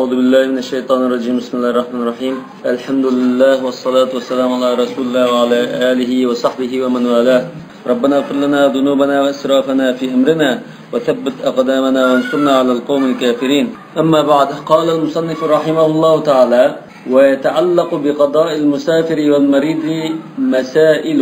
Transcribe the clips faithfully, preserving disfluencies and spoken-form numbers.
أعوذ بالله من الشيطان الرجيم. بسم الله الرحمن الرحيم. الحمد لله والصلاة والسلام على رسول الله وعلى آله وصحبه ومن والاه. ربنا اغفر لنا ذنوبنا وإسرافنا في أمرنا وثبت أقدامنا وانصرنا على القوم الكافرين. أما بعد، قال المصنف رحمه الله تعالى: ويتعلق بقضاء المسافر والمريض مسائل،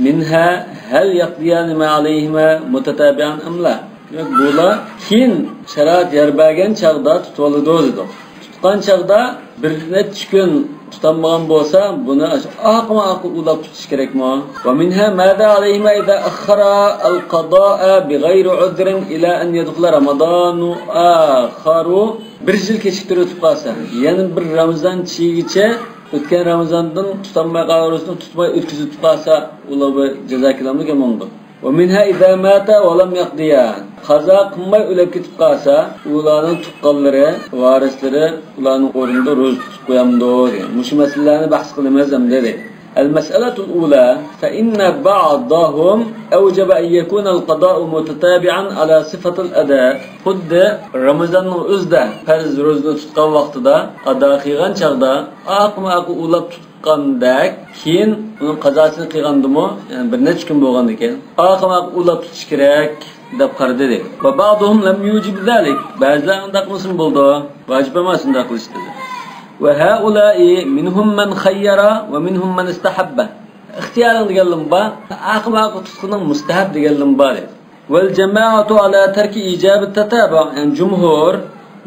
منها: هل يقضيان ما عليهما متتابعا أم لا؟ دېمەك، بۇلار كېيىن شارائىت يار بەرگەن چاغدا تۇتۇۋالىدۇ دېدۇق. تۇتقان چاغدا بىر نەچچە كۈن تۇتالمىغان بولسا، بۇنى ئاشۇ ئاقمۇ ئاقى ئۇلاپ تۇتۇش كېرەكمۇ؟ ومنها ماذا عليهما إذا أخرا القضاء بغير عذر إلى أن يدخل رمضان آخر. بىر يىل كېچىكتۈرۈپ قالسا، يەنە بىر رامىزان چىگىچە، ئۆتكەن رامىزاندىن تۇتالماي قالغان رۇزىنى تۇتماي ئۆتكۈزۈپ قالسا، ئۇلار بىر جازا كېلەمدىكەن مۇندىن. ومنها إذا مات ولم يقضيا. قازا قىلماي ئۆلۈپ كېتىپ قالسا، ئۇلارنىڭ تۇغقانلىرى، ۋارىسلىرى ئۇلارنىڭ ئورنىدا روزا تۇتۇپ قويامدۇ دېگەن. مۇشۇ مەسىلىلەرنى بەھس قىلىمىز ئەمدى. المسألة الأولى، فإن بعضهم أوجب أن يكون القضاء متتابعا على صفة الأداء. خۇددى رامىزاننىڭ ئۆزىدە پەرز روزىنى تۇتقان ۋاقتىدا ئادا قىلغان چاغدا ئاقمۇ ئاقى ئۇلاپ تۇتقاندەك، كېيىن ئۇنىڭ قازاسىنى قىلغاندىمۇ، يەنى بىر نەچچە كۈن بولغاندىكىن، ئاقمۇ ئاقى ئۇلاپ تۇتۇش كېرەك دەپ قارىدى. وبعضهم لم يوجب ذلك. بەزىلەر ئۇنداق قىلمىسىمۇ بولىدۇ. ۋاجىپ ئەمەس ئۇنداق قىلىش دېدى. وهؤلاء منهم من خير ومنهم من استحب. ئىختىيارىڭ دېگەنلىمۇ بار، ئاقمۇ ئاقى تۇتقىنىڭ مۇستەھەب دېگەنلىمۇ بار دېدى. والجماعة على ترك إيجاب التتابع. يەنى جۇمھۇر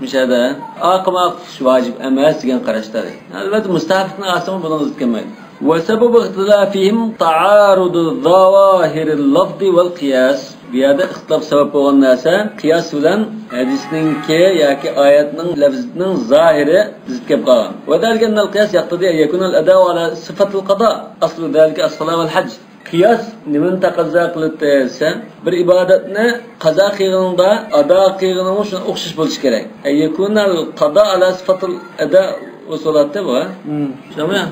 مۇشۇ يەردە ئاقمۇ ئاقى تۇتۇش ۋاجىپ ئەمەس دېگەن قاراشتا. ئەلۋەتتە، مۇستەھەبلىكنى ئالسىمۇ بۇنىڭغا زىت كەلمەيدۇ. وسبب اختلافهم تعارض ظواهر اللفظ والقياس. بۇ يەردە ئىختىلاپ سەۋەب بولغان نەرسە قىياس بىلەن ھەدىسنىڭكى ياكى ئايەتنىڭ لەپزىنىڭ زاھىرى زىت كەپ قالغان. وذلك أن القياس يقتضي أن يكون الأداء على صفة القضاء. أصل ذلك الصلاة والحج. قىياس نېمىنى تەقەززا قىلىدۇ دېسە، بىر ئىبادەتنى قازا قىلغىنىڭدا ئادا قىلغىنىڭمۇ شۇنىڭغا ئوخشاش بولۇشى كېرەك. أن يكون القضاء على صفة الأداء ئۇسۇلاتتا بۇ. مم. شۇنداقمۇ؟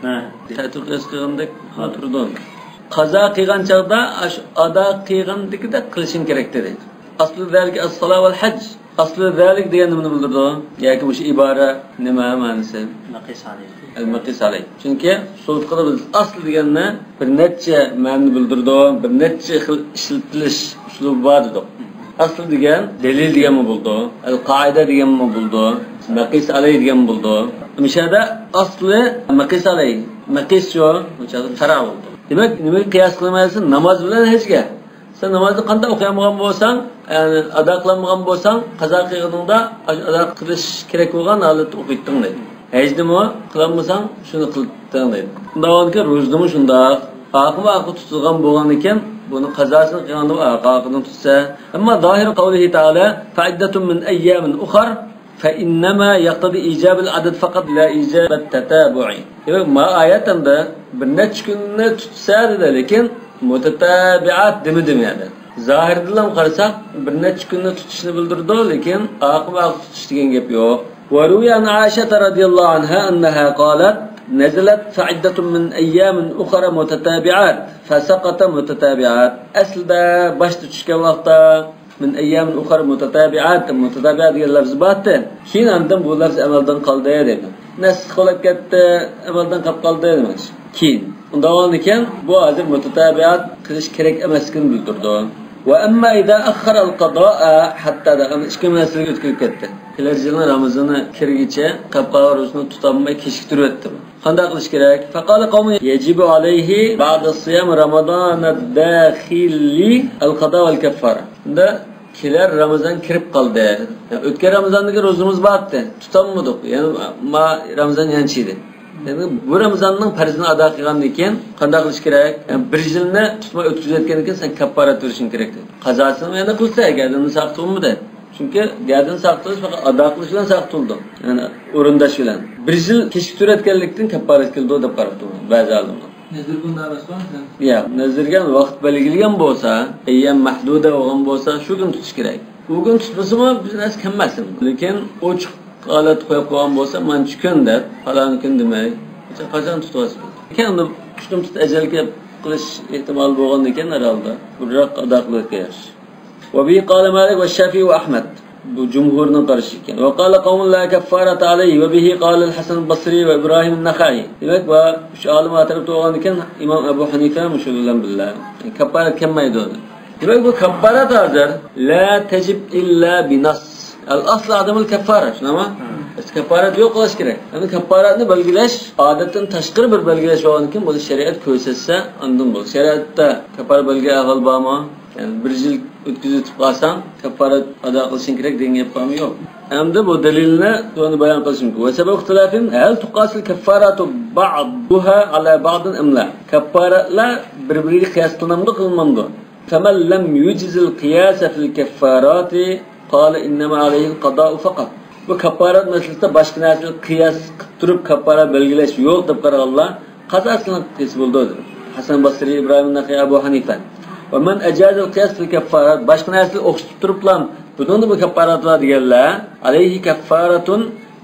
ھە. تەتۈر قىياس قىلغاندەك تۇرىدۇ. قازا قىلغان چاغدا ئاشۇ ئادا قىلغاندىكىدەك قىلىشىڭ كېرەك دېدى. أصل ذلك الصلاة والحج. ئەسلى زالىك دېگەن نېمىنى بىلدۈرىدۇ؟ ياكى مۇشۇ ئىبارە نېمە مەنىسى؟ مەقىس ئەلەيھ. ئەل مەقىس ئەلەيھ. چۈنكى ئۇسۇل فىقھىدا بىز ئەسل دېگەننى بىر نەچچە مەنىنى بىلدۈرىدۇ، بىر نەچچە خىل ئىشلىتىلىش ئۇسلۇبى بار دېدۇق. ئەسل دېگەن دەلىل دېگەنمۇ بولىدۇ، ئەل قائىدە دېگەنمۇ بولىدۇ، مەقىس ئەلەيھ دېگەنمۇ بولىدۇ. مۇشۇ يەردە ئەسلى مەقىس ئەلەيھ. مەقىس شۇ، شەرئ بولىدۇ. دېمەك، نېمىگە قىياس قىلىمەن دېسە، ناماز بىلەن ھەجگە. سەن نامازنى قانداق ئوقۇيالمىغان بولساڭ، يەنى ئادا قىلالمىغان بولساڭ، قازا قىلغىنىڭدا ئاشۇ ئادا قىلىش كېرەك بولغان ھالەتتە ئوقۇيتتۇڭ دەيدۇ. ھەجنىمۇ قىلالمىساڭ، شۇنى قىلدىڭ دەيدۇ. شۇنداق بولغاندىكىن روزىنىمۇ شۇنداق. ئاقىمۇ ئاقا تۇتۇلغان بولغاندىكىن، بۇنى قازاسىنى قىلغاندا ئاقا ئاقىدىن تۇتسا. ئەمما ظاھىر قەۋلىھى تائالا، فەئىددەتۇن مىن ئەييامىن ئۇخەر، فەئىننەما يەقتەزى ئىجابەل ئەدەد فەقەت لا ئىجابەت تەتابۇئى. دېمەك، ما ئايەت ئەمدى بىر نەچچە كۈننى تۇتسا دېدى، لېكىن مۇتەتابىئات دېمىدى بۇ يەردە. زاھىردىنلا قارىساق، بىر نەچچە كۈننى تۇتۇشنى بىلدۈرىدۇ، لېكىن ئاقىمۇ ئاقا تۇتۇش دېگەن گەپ يوق. وروي عن عائشة رضي الله عنها أنها قالت: نزلت فعدة من أيام أخر متتابعات، فسقط متتابعات. ئەسلىدە باشتا چۈشكەن ۋاقىتتا، من أيام أخر متتابعات، مۇتەتابىئات دېگەن لەپز بارتى. كېيىن ئاندىن بۇ لەپز ئەمەلدىن قالدى دەيدۇ. نەسخ بولۇپ كەتتى، ئەمەلدىن قېلىپ قالدى دېمەكچى. كېيىن. ئۇنداق بولغاندىكىن، بۇ ھازىر مۇتەتابىئات قىلىش كېرەك ئەمەسلىكىنى بىلدۈرىدۇ. وأما إذا أخر القضاء حتى، دەپ ئەمدى ئىككىنچى مەسىلىگە ئۆتۈپ كەتتى. كېلەر يىلنىڭ رامىزىنى كىرگىچە قاپقاغا روزىنى تۇتالماي كېچىكتۈرۈۋەتتى. قانداق قىلىش كېرەك؟ فقال قوم يجب عليه بعد صيام رمضان الداخل القضاء والكفارة. شۇنداق كېلەر رامىزان كىرىپ قالدى. يەنى ئۆتكەن رامىزاندىكى روزىمىز بار ئىدى. تۇتالمىدۇق. يەنى ما رامىزان يەنە چىدى. يەنى بۇ رامىزاننىڭ پەرزىنى ئادا قىلغاندىن كېيىن قانداق قىلىش كېرەك؟ يەنى بىر يىلنى تۇتماي ئۆتكۈزۈۋەتكەندىن كېيىن سەن كەپپارەت بېرىشىڭ كېرەك. قازاسىنى يەنە قىلسا، گەردىنى ساقىت بولمىدى. چۈنكى گەردىنى ساقىت قىلىش پەقەت ئادا قىلىش بىلەن ساقىت بولىدۇ. يەنى ئورۇنداش بىلەن. بىر يىل كېچىكتۈرۈۋەتكەنلىكتىن كەپپارەت كېلىدۇ دەپ قاراپتۇ بەزى ئالىملار. نەزىر بۇندا ئەمەسمۇ؟ ياق، نەزىرگە ۋاقىت بەلگىلىگەن بولسا، ئەييام مەھدۇدە بولغان بولسا، شۇ كۈنى تۇتۇش كېرەك. ئۇ كۈنى تۇتمىسىمۇ بىر نەرسە كەلمەس. لېكىن ئوچۇق ھالەتتە قويۇپ قويغان بولسا، مانچە كۈن دەپ، پالان كۈن دېمەي، قاچان تۇتۇۋالسا بولىدۇ. لېكىن ئەمدى تۇتۇم تۇت ئەجەلگە قىلىش ئېھتىمالى بولغاندىكىن، ھەر ھالدا بۇرۇنراق ئادا قىلىۋەتكەن ياخشى. وبه قال مالك والشافعي وأحمد. بۇ جۇمھۇرنىڭ قارىشى ئىكەن. وقال قوم لا كفارة عليه وبه قال الحسن البصري وإبراهيم النخعي. دېمەك، بۇ ئۈچ ئالىم ئەتراپتا بولغاندىكىن، ئىمام ئەبۇ ھەنىفە مۇشۇ بىلەن بىللە، كاپپارەت كەلمەيدۇ. دېمەك، بۇ كاپپارەت ھازىر لا تجب إلا بنص. الأصل عدم الكفارة، شۇنداقمۇ؟ كاپپارەت يوق بولۇش كېرەك. يەنى كاپپارەتنى بەلگىلەش ئادەتتىن تاشقىرى بىر بەلگىلەش بولغاندىكىن، بۇنى شەرىئەت كۆرسەتسە، ئاندىن بولىدۇ. شەرىئەتتە كاپپارەت بەلگىلەش ئەھۋال بارمۇ؟ يەنى بىر يىل ئۆتكۈزۈۋېتىپ قالساڭ، كاپپارەت ئادا قىلىشىڭ كېرەك دېگەن گەپ بارمۇ؟ يوق. ئەمدى بۇ دەلىلنى تۆۋەندە بايان قىلىشىم مۇمكىن. وسبب اختلافهم هل تقاس الكفارة بعضها على بعض أم لا؟ كاپپارەتلەر بىر-بىرىگە قىياس قىلىنامدۇ، قىلىنمامدۇ؟ فمن لم يجز القياس في الكفارات قال إنما عليه القضاء فقط. بۇ كاپپارەت مەسىلىسىدە باشقا نەرسىگە قىياس قىلىپ تۇرۇپ كاپپارەت بەلگىلەش يوق دەپ قارىغانلار قازاسىنى قىلسا بولىدۇ، دېدى. ھەسەن بەسرى، ئىبراھىم نەخەي، ئەبۇ ھەنىفە. ومن أجاز القياس في الكفارات، باشقا نەرسىلەر ئوخشىتىپ تۇرۇپلا بۇنىڭدىمۇ كاپپارەت بار دېگەنلەر، عليه كفارة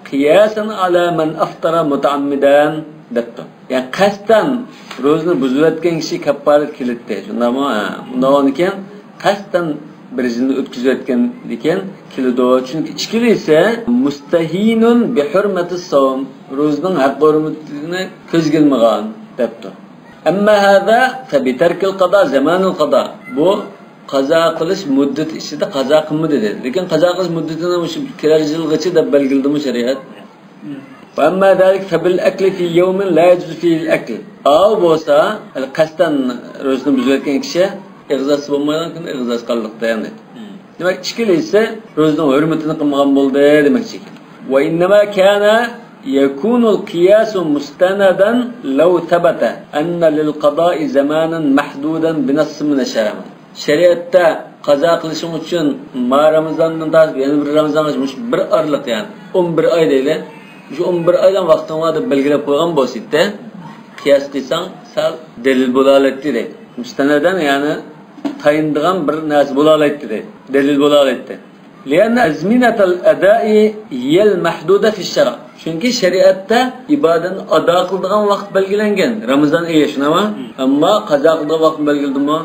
قياسا على من أفطر متعمدا دەپتۇ. يەنى قەستەن روزىنى بۇزۇۋەتكەن كىشى كاپپارەت كېلىدۇ، شۇنداقمۇ؟ ھە. ئۇنداق بولغاندىكىن قەستەن بىر يىلنى ئۆتكۈزۈۋەتكەندىكىن كېلىدۇ. چۈنكى ئىككىلىسى مستهين بحرمة الصوم، روزىنىڭ ھەق ھۆرمىتىنى كۆزگە ئىلمىغان دەپتۇ. أما هذا فبترك القضاء زمان القضاء. بۇ قازا قىلىش مۇددىتى ئىچىدە قازا قىلمىدى دېدى. لېكىن قازا قىلىش مۇددىتىنى مۇشۇ كېلەر يىلغىچە دەپ بەلگىلىدىمۇ شەرىئەت؟ وأما ذلك فبالأكل في يوم لا يجوز فيه الأكل. ئاۋۇ بولسا، قەستەن روزىنى بۇزۇۋەتكەن كىشى ئېغىز ئاچسا بولمايدىغان كۈندە ئېغىز ئاچقانلىقتا، يەنى. دېمەك، ئىككىلىسى روزىنىڭ ھۆرمىتىنى قىلمىغان بولدى دېمەكچى ئىكەن. وإنما كان يكون القياس مستندا لو ثبت أن للقضاء زمانا محدودا بنص من الشرع. شەرىئەتتە قازا قىلىشىڭ ئۈچۈن ما رامىزاندىن تارتىپ يەنە بىر رامىزانغىچە مۇشۇ بىر ئارىلىق، يەنى ئون بىر ئاي دەيلى. مۇشۇ ئون بىر ئايدىن ۋاقتىڭ بار دەپ بەلگىلەپ قويغان بولسا ئىدى، قىياس قىلساڭ سەل دەلىل بولالايتتى دەيدۇ. مۇستەنەدەن، يەنى تايىنىدىغان بىر نەرسە بولالايتتى دەيدۇ. دەلىل بولالايتتى. لأن أزمنة الأداء هي المحدودة في الشرع. چۈنكى شەرىئەتتە ئىبادەتنى ئادا قىلىدىغان ۋاقىت بەلگىلەنگەن. رامىزان ئېيى، شۇنداقمۇ؟ ئەمما قازا قىلىدىغان ۋاقىتنى بەلگىلىدىمۇ؟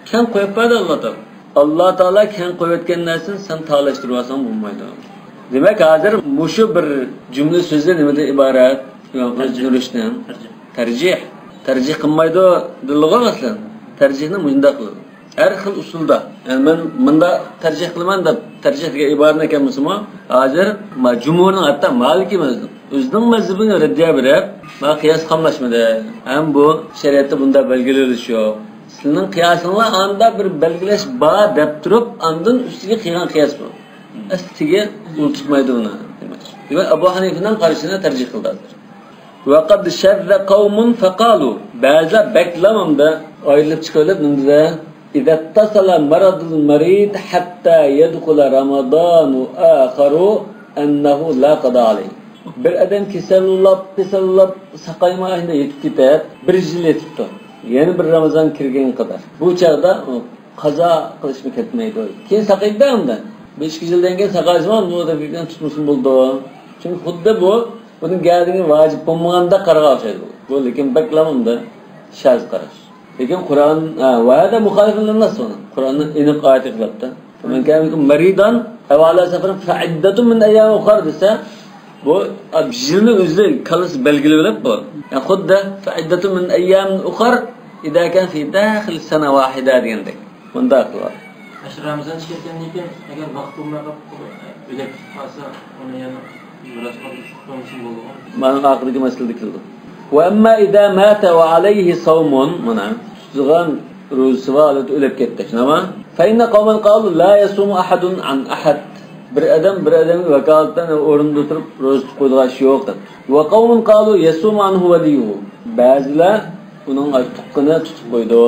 كەڭ قويۇپ بەردى ئاللا تائالا. ئاللا تائالا كەڭ قويۇۋەتكەن نەرسىنى سەن تالاشتۇرۇۋالساڭ بولمايدۇ. دېمەك، ھازىر مۇشۇ بىر جۈملە سۆزى نېمىدىن ئىبارەت؟ ئىمام تەرجىھ. نۇرۇشتىن. تەرجىھ. تەرجىھ. تەرجىھ قىلمايدۇ دېدىغۇ مەسىلەن. تەرجىھنى مۇنداق قىلىدۇ. ھەر خىل ئۇسۇلدا، يەنى مەن مۇنداق تەرجىھ قىلىمەن دەپ تەرجىھ دېگەن ئىبارىنى كەلمىسىمۇ، ھازىر ما-، جۇمھۇرنىڭ، ھەتتا مالىكىي مەزھەپ ئۆزىنىڭ مەزھىپىگە رەددىيە بېرىپ، ما قىياس قاملاشمىدى. ھەم بۇ شەرىئەتتە بۇنداق بەلگىلىۋېلىش يوق. سىلىنىڭ قىياسىڭلار ئاندا بىر بەلگىلەش بار دەپ تۇرۇپ، ئاندىن ئۈستىگە قىلغان قىياس بۇ. ئەسلى تېگى ئۇنتۇلمايدۇ ئۇنى، دېمەك. دېمەك، ئەبۇ ھەنىفىنىڭ قارىشىنى تەرجىھ قىلدى ھازىر. وقد شذ قوم فقالوا. بەزىلەر بەكلا ئايرىلىپ چىقىۋېلىپ نېمە دېدى؟ إذا اتصل مرض المريض حتى يدخل رمضان آخر أنه لا قضاء عليه. بىر ئادەم كېسەللەپ، كېسەللەپ ساقايماي يېتىپ كېتىپ، بىر يىل يېتىپتۇ. يەنە بىر رامىزان كىرگەنگە قەدەر. بۇ چاغدا قازا قىلىشمۇ كەتمەيدۇ. كېيىن ساقىيدۇ ئەمدى. بىر ئىككى يىلدىن كېيىن ساقايسىمۇ، بۇ دەپ تۇتمىسىمۇ بولىدۇ. چۈنكى خۇددى بۇ، بۇنىڭ گەدىنى ۋاجىپ بولمىغاندەك قارىغان ئوخشايدۇ. بۇ، لېكىن بەكلا ئۇنداق شاز قاراش. لېكىن قۇرئان، ھە، وهذا مخالف للنص، قۇرئاننىڭ ئېنىق ئايىتى خىلاپتا. فمن كان منكم مريضا أو على سفر فعدة من أيام أخر دېسە، بۇ يىلنى ئۆزى كاللىسى بەلگىلىۋېلىپ بۇ. يەنى خۇددى فعدة من أيام أخر إذا كان في داخل سنة واحدة دېگەندەك. مۇنداق قىلىۋال. ئاشۇ رامىزان چىقىپ كەتكەندىن كېيىن، ئەگەر ۋاقىت بولماي قالسا، ئۆلۈپ قالسا، ئۇنى يەنە مىراس قالدۇرۇش قىلمىسىمۇ بولىدىغۇ؟ مانا ئاخىرىدىكى مەسىلىدە كېلىدۇ. وأما إذا مات وعليه صوم، مانا، تۇتىدىغان روزىسى بار ھالەتتە ئۆلۈپ كەتتى، شۇنداقمۇ؟ فإن قوما قالوا لا يصوم أحد عن أحد. بىر ئادەم بىر ئادەمگە ۋاكالىتەن ئورنىدا تۇرۇپ روزا تۇتۇپ قويىدىغان ئىش يوق دەپ. وقوم قالوا يصوم عنه وليه. بەزىلەر ئۇنىڭ تۇغقىنى تۇتۇپ قويىدۇ.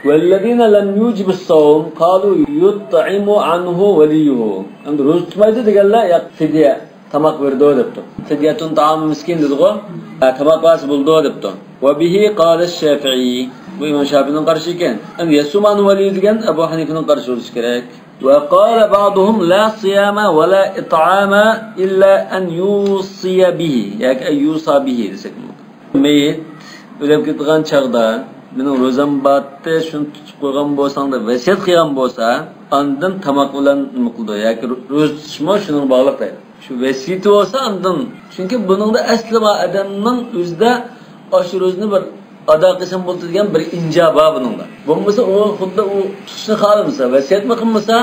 والذين لم يوجب الصوم قالوا يطعم عنه وليه. ئەمدى روزا تۇتمايدۇ دېگەنلەر يا فىدىيە، تاماق بېرىدۇ دەپتۇ. فدية طعام مسكين دېدىغۇ. ھە، تاماق بەرسە بولىدۇ دەپتۇ. وبه قال الشافعي. بۇ ئىمام شافىئىنىڭ قارىشى ئىكەن. ئەمدى يصوم عنه وليه دېگەن ئەبۇ ھەنىفىنىڭ قارىشى بولۇشى كېرەك. وقال بعضهم لا صيام ولا إطعام إلا أن يوصي به. ياكى أن يوصى به دېسەك بولىدۇ. مېيىت ئۆلۈپ كېتىدىغان چاغدا مېنىڭ روزام بارتتى، شۇنى تۇتۇپ قويغان بولساڭ دەپ ۋەسىيەت قىلغان بولسا، ئاندىن تاماق بىلەن نېمە قىلىدۇ ياكى روزا تۇتۇشمۇ شۇنىڭغا باغلىق دەيدۇ. شۇ ۋەسىيىتى بولسا ئاندىن، چۈنكى بۇنىڭدا ئەسلى بار ئادەمنىڭ ئۆزىدە ئاشۇ روزىنى بىر ئادا قىلسام بولدى دېگەن بىر ئىنجا بار بۇنىڭدا. بولمىسا ئۇ خۇددى ئۇ تۇتۇشنى خالىمىسا، ۋەسىيەتمۇ قىلمىسا،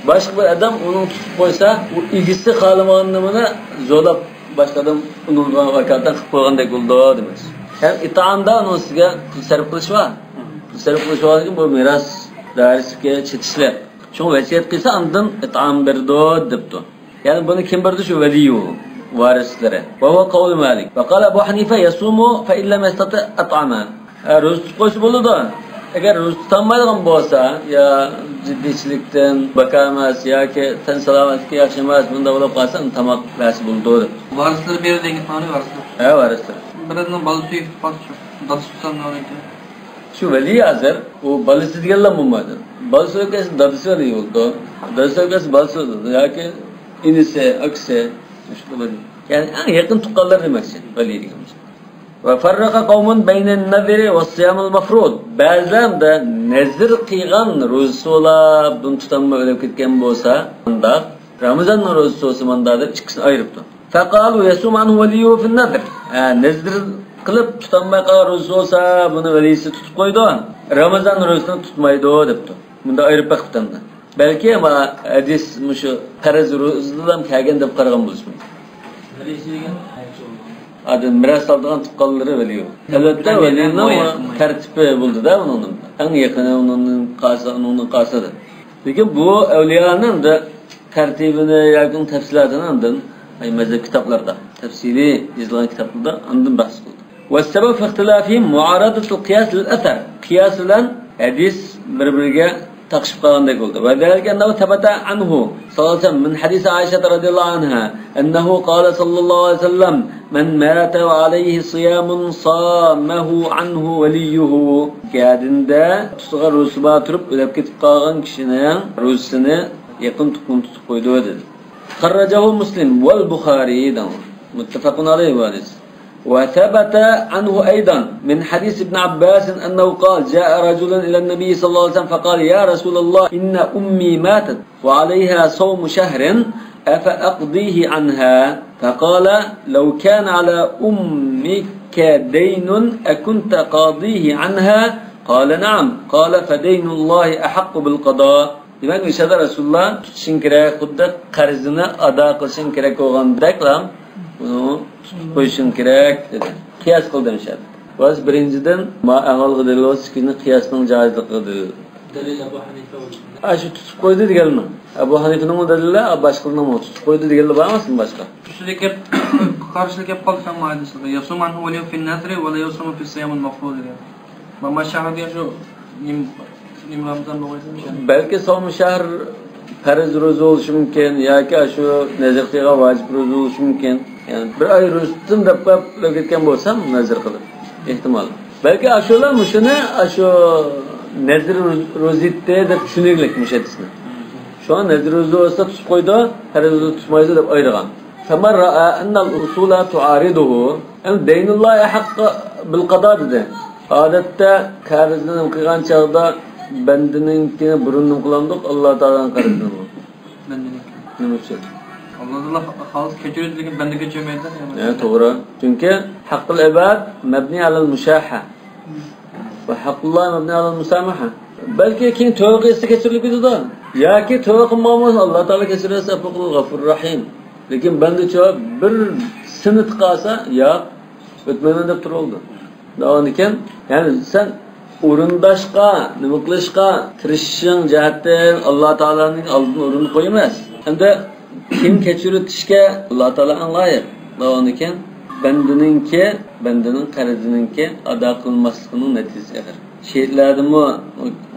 باشقا بىر ئادەم ئۇنىڭ تۇتۇپ قويسا، ئۇ ئىگىسى خالىمىغان نېمىنى زورلاپ باشقا ئادەم ئۇنىڭغا ۋاكالىتەن قىلىپ قويغاندەك بولىدۇ دېمەكچى. ھەم ئىتئامدا ئۇنىڭ ئۈستىگە پۇل سەرپ قىلىش بار. پۇل سەرپ قىلىش بولغاندىن كېيىن بۇ مىراس دائىرىسىگە چېتىشلىق. شۇڭا ۋەسىيەت قىلسا ئاندىن ئىتئام بېرىدۇ دەپتۇ. يەنى بۇنى كىم بېرىدۇ؟ شۇ ۋەلىيۇ، ۋارىسلىرى. وهو قول مالك. وقال أبو حنيفة يصوم فإن لم يستطع أطعم. ھە، روزا تۇتۇپ قويسا بولىدۇ. ئەگەر روزا تۇتالمايدىغان بولسا، يا جىددىيچىلىكتىن، باكا ئەمەس ياكى تەن سالامەتلىكى ياخشى ئەمەس، بۇنداق بولۇپ قالسا، تاماق بەرسە بولىدۇ دەپ. ۋارىسلىرى بېرىدۇ دېگەن، ۋارىسلىرى. ھە، ۋارىسلىرى. بىرىنىڭ بالىسى ئۆلۈپ قالسا، دادىسى تۇتالمايدىكەن. شۇ ۋەلىي ھازىر، ئۇ بالىسى دېگەنلا بولمايدۇ. بالىسى ئۆلگەن دادىسى ۋەلىي بولىدۇ. دادىسى ئۆلگەن بالىسى بولىدۇ. ياكى ئىنىسى، ئاكىسى، شۇ ۋەلىي. يەنى ئەڭ يېقىن تۇغقانلار دېمەكچى، ۋەلىي دېگەن. وفرق قوم بين النذر والصيام المفروض. بەزىلەر نەزىر قىلغان روزىسى بولا، بۇنى تۇتالماي ئۆلۈپ كەتكەن بولسا، مۇنداق، رامىزاننىڭ روزىسى بولسا مۇنداق دەپ ئىككىسىنى ئايرىپتۇ. فقالوا يصوم عنه وليه في النذر. ھە، نەزىر قىلىپ تۇتالماي قالغان روزىسى بولسا، بۇنى ۋەلىسى تۇتۇپ قويىدۇ، رامىزان روزىسىنى تۇتمايدۇ دەپتۇ. مۇنداق ئايرىپ بېقىپتۇ ئەمدى. بەلكى ما ھەدىس مۇشۇ پەرز روزىدىنلا كەلگەن دەپ قارىغان بولۇشى مۇمكىن. ئادەم مىراس ئالىدىغان تۇغقانلىرى ۋەلىي. ئەلۋەتتە، ۋەلىينىڭ تەرتىپى بولىدۇ-دە ئۇنىڭ. ئەڭ يېقىنى ئۇنىڭدىن قالسا، ئۇنىڭدىن قالسا دەپ. لېكىن بۇ ئەۋلىيانىڭ تەرتىپىنى ياكى ئۇنىڭ تەپسىلاتىنى ئاندىن، ئەي، مەزھەپ كىتابلاردا، تەپسىلىي يېزىلغان كىتابلاردا ئاندىن بەھس قىلدى. والسبب في اختلافهم معارضة القياس للأثر. قىياس بىلەن ھەدىس بىر-بىرىگە تاقىشىپ قالغاندەك بولدى. وذلك أنه ثبت عنه صلى الله عليه وسلم من حديث عائشة رضي الله عنها أنه قال صلى الله عليه وسلم: من مات وعليه صيام صامه عنه وليه. كەدىندە تۇتقان روزىسى بار تۇرۇپ ئۆلۈپ كېتىپ قالغان كىشىنىڭ روزىسىنى يېقىن تۇغقىنى تۇتۇپ قويىدۇ دېدى. خرجه مسلم والبخاري دەڭ. متفق عليه بۇ ھەدىس. وثبت عنه أيضا من حديث ابن عباس أنه قال: جاء رجل إلى النبي صلى الله عليه وسلم فقال: يا رسول الله، إن أمي ماتت وعليها صوم شهر، أفأقضيه عنها؟ فقال: لو كان على أمك دين أكنت قاضيه عنها؟ قال: نعم. قال: فدين الله أحق بالقضاء. دېمەك، مۇشۇ يەردە رەسۇلۇللا تۇتۇشۇڭ كېرەك، خۇددى قەرزىنى ئادا قىلىشىڭ كېرەك بولغاندەكلا، بۇنى تۇتۇپ قويۇشۇڭ كېرەك دېدى. قىياس قىلدى مۇشۇ يەردە. بىرىنچىدىن، ما ئەھۋالغا دەلىل بولسا، ئىككىنچى قىياسنىڭ جائىزلىقىغا دەلىل. دەلىل ئەبۇ ھەنىفە بولسۇن. ئاشۇ تۇتۇپ قويدى دېگەنمۇ؟ ئەبۇ ھەنىفىنىڭمۇ دەلىلى، باشقىلارنىڭمۇ تۇتۇپ قويدى دېگەنلەر بار ئەمەسمۇ باشقا؟ ئۈستىدىكى قارشىلىق كەپ قالدى ساڭا ھەدىسىگە. يصوم عنه وليه في النذر ولا يصوم في الصيام المفروض دېگەن. ماما شەھەر دېگەن شۇ نېمە، نېمە رامىزان بولغايسىز؟ بەلكى سومۇ شەھەر پەرز روزا بولۇشى مۇمكىن ياكى ئاشۇ نەزىر قىلغان ۋاجىپ روزا بولۇشى مۇمكىن. يەنى بىر ئاي روزا تۇتتۇم دەپ قويۇپ ئۆتۈپ كەتكەن بولسام نەزىر قىلىپ. ئېھتىمال. بەلكى ئاشۇلار مۇشۇنى ئاشۇ نەزىر روزا ئېيتتى دەپ چۈشىنىگلىك مۇشۇ ھەدىسنى. شۇڭا نەزىر روزا بولسا تۇتۇپ قويىدۇ، پەرز روزا تۇتمايدۇ دەپ ئايرىغان. فمن رأى أن الأصول تعارضه، يەنى دەينۇللاھى ئەھەققۇ بىل قازا دېدى. ئادەتتە قەرزنى نېمە قىلغان چاغدا بەندىنىڭكىنى بۇرۇن نېمە قىلامدۇق؟ ئاللا تائالانىڭ قەرزىنى. بەندىنىڭكى. نېمە ئۈچۈن؟ ئاللا تائالا خالىسا كەچۈرىدۇ، لېكىن بەندە كەچۈرمەيدۇ. ھە، توغرا. چۈنكى ھەققۇل ئىباد مەبنى ئەلەل مۇشاھە. ۋە ھەققۇللاھى مەبنى ئەلەل مۇسامەھە. بەلكى كېيىن تۆۋە قىلسا كەچۈرۈلۈپ كېتىدۇ. ياكى تۆۋە قىلمىغان بولسا، ئاللا تائالا كەچۈرەرسە، ئەپۇ قىلىدۇ، غەفۇر رەھىم. لېكىن بەندىچۇ بىر سىنىتى قالسا، ياق، ئۆتمەيمەن دەپ تۇرۇۋالىدۇ. دەۋامىكەن، يەنى سەن ئورۇنداشقا، نېمە قىلىشقا تىرىشىشىڭ جەھەتتىن ئاللا تائالانىڭ ئالدىن ئورۇندا قوي ئەمەس. ھەمدە كېيىن كەچۈرۈۋېتىشكە ئاللا تائالا ئەڭ لايىق. دەۋامىكەن، بەندىنىڭكى، بەندىنىڭ قەرزىنىڭكى ئادا قىلماسلىقىنىڭ نەتىجىسى ئېغىر. شېھىتلەردىنمۇ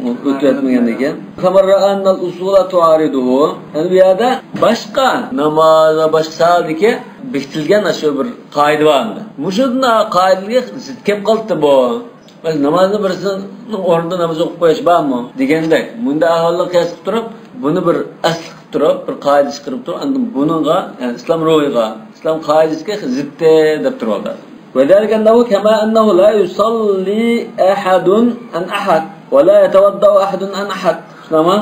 ئۆتۈۋەتمىگەن ئىكەن. فمن رأى أن الأصول تعارضه. يەنى بۇ يەردە باشقا ناماز ۋە باشقا ساھەدىكى بېكىتىلگەن ئاشۇ بىر قائىدە بار ئەمدى. مۇشۇنداق قائىدىگە زىت كەپ قالدى بۇ. بەس نامازنى بىرسىنىڭ ئورنىدا ناماز ئوقۇپ قويۇش بارمۇ؟ دېگەندەك، مۇنداق ئەھۋاللارغا قىياس قىلىپ تۇرۇپ، بۇنى بىر ئەسلى قىلىپ تۇرۇپ، بىر قائىدە چىقىرىپ تۇرۇپ، ئاندىن بۇنىڭغا، يەنى ئىسلام روھىغا، ئىسلام قائىدىسىگە زىتتى دەپ تۇرۇۋالدى. وذلك أنه كما أنه لا يصلي أحد عن أحد ولا يتوضأ أحد عن أحد. شۇنداقمۇ؟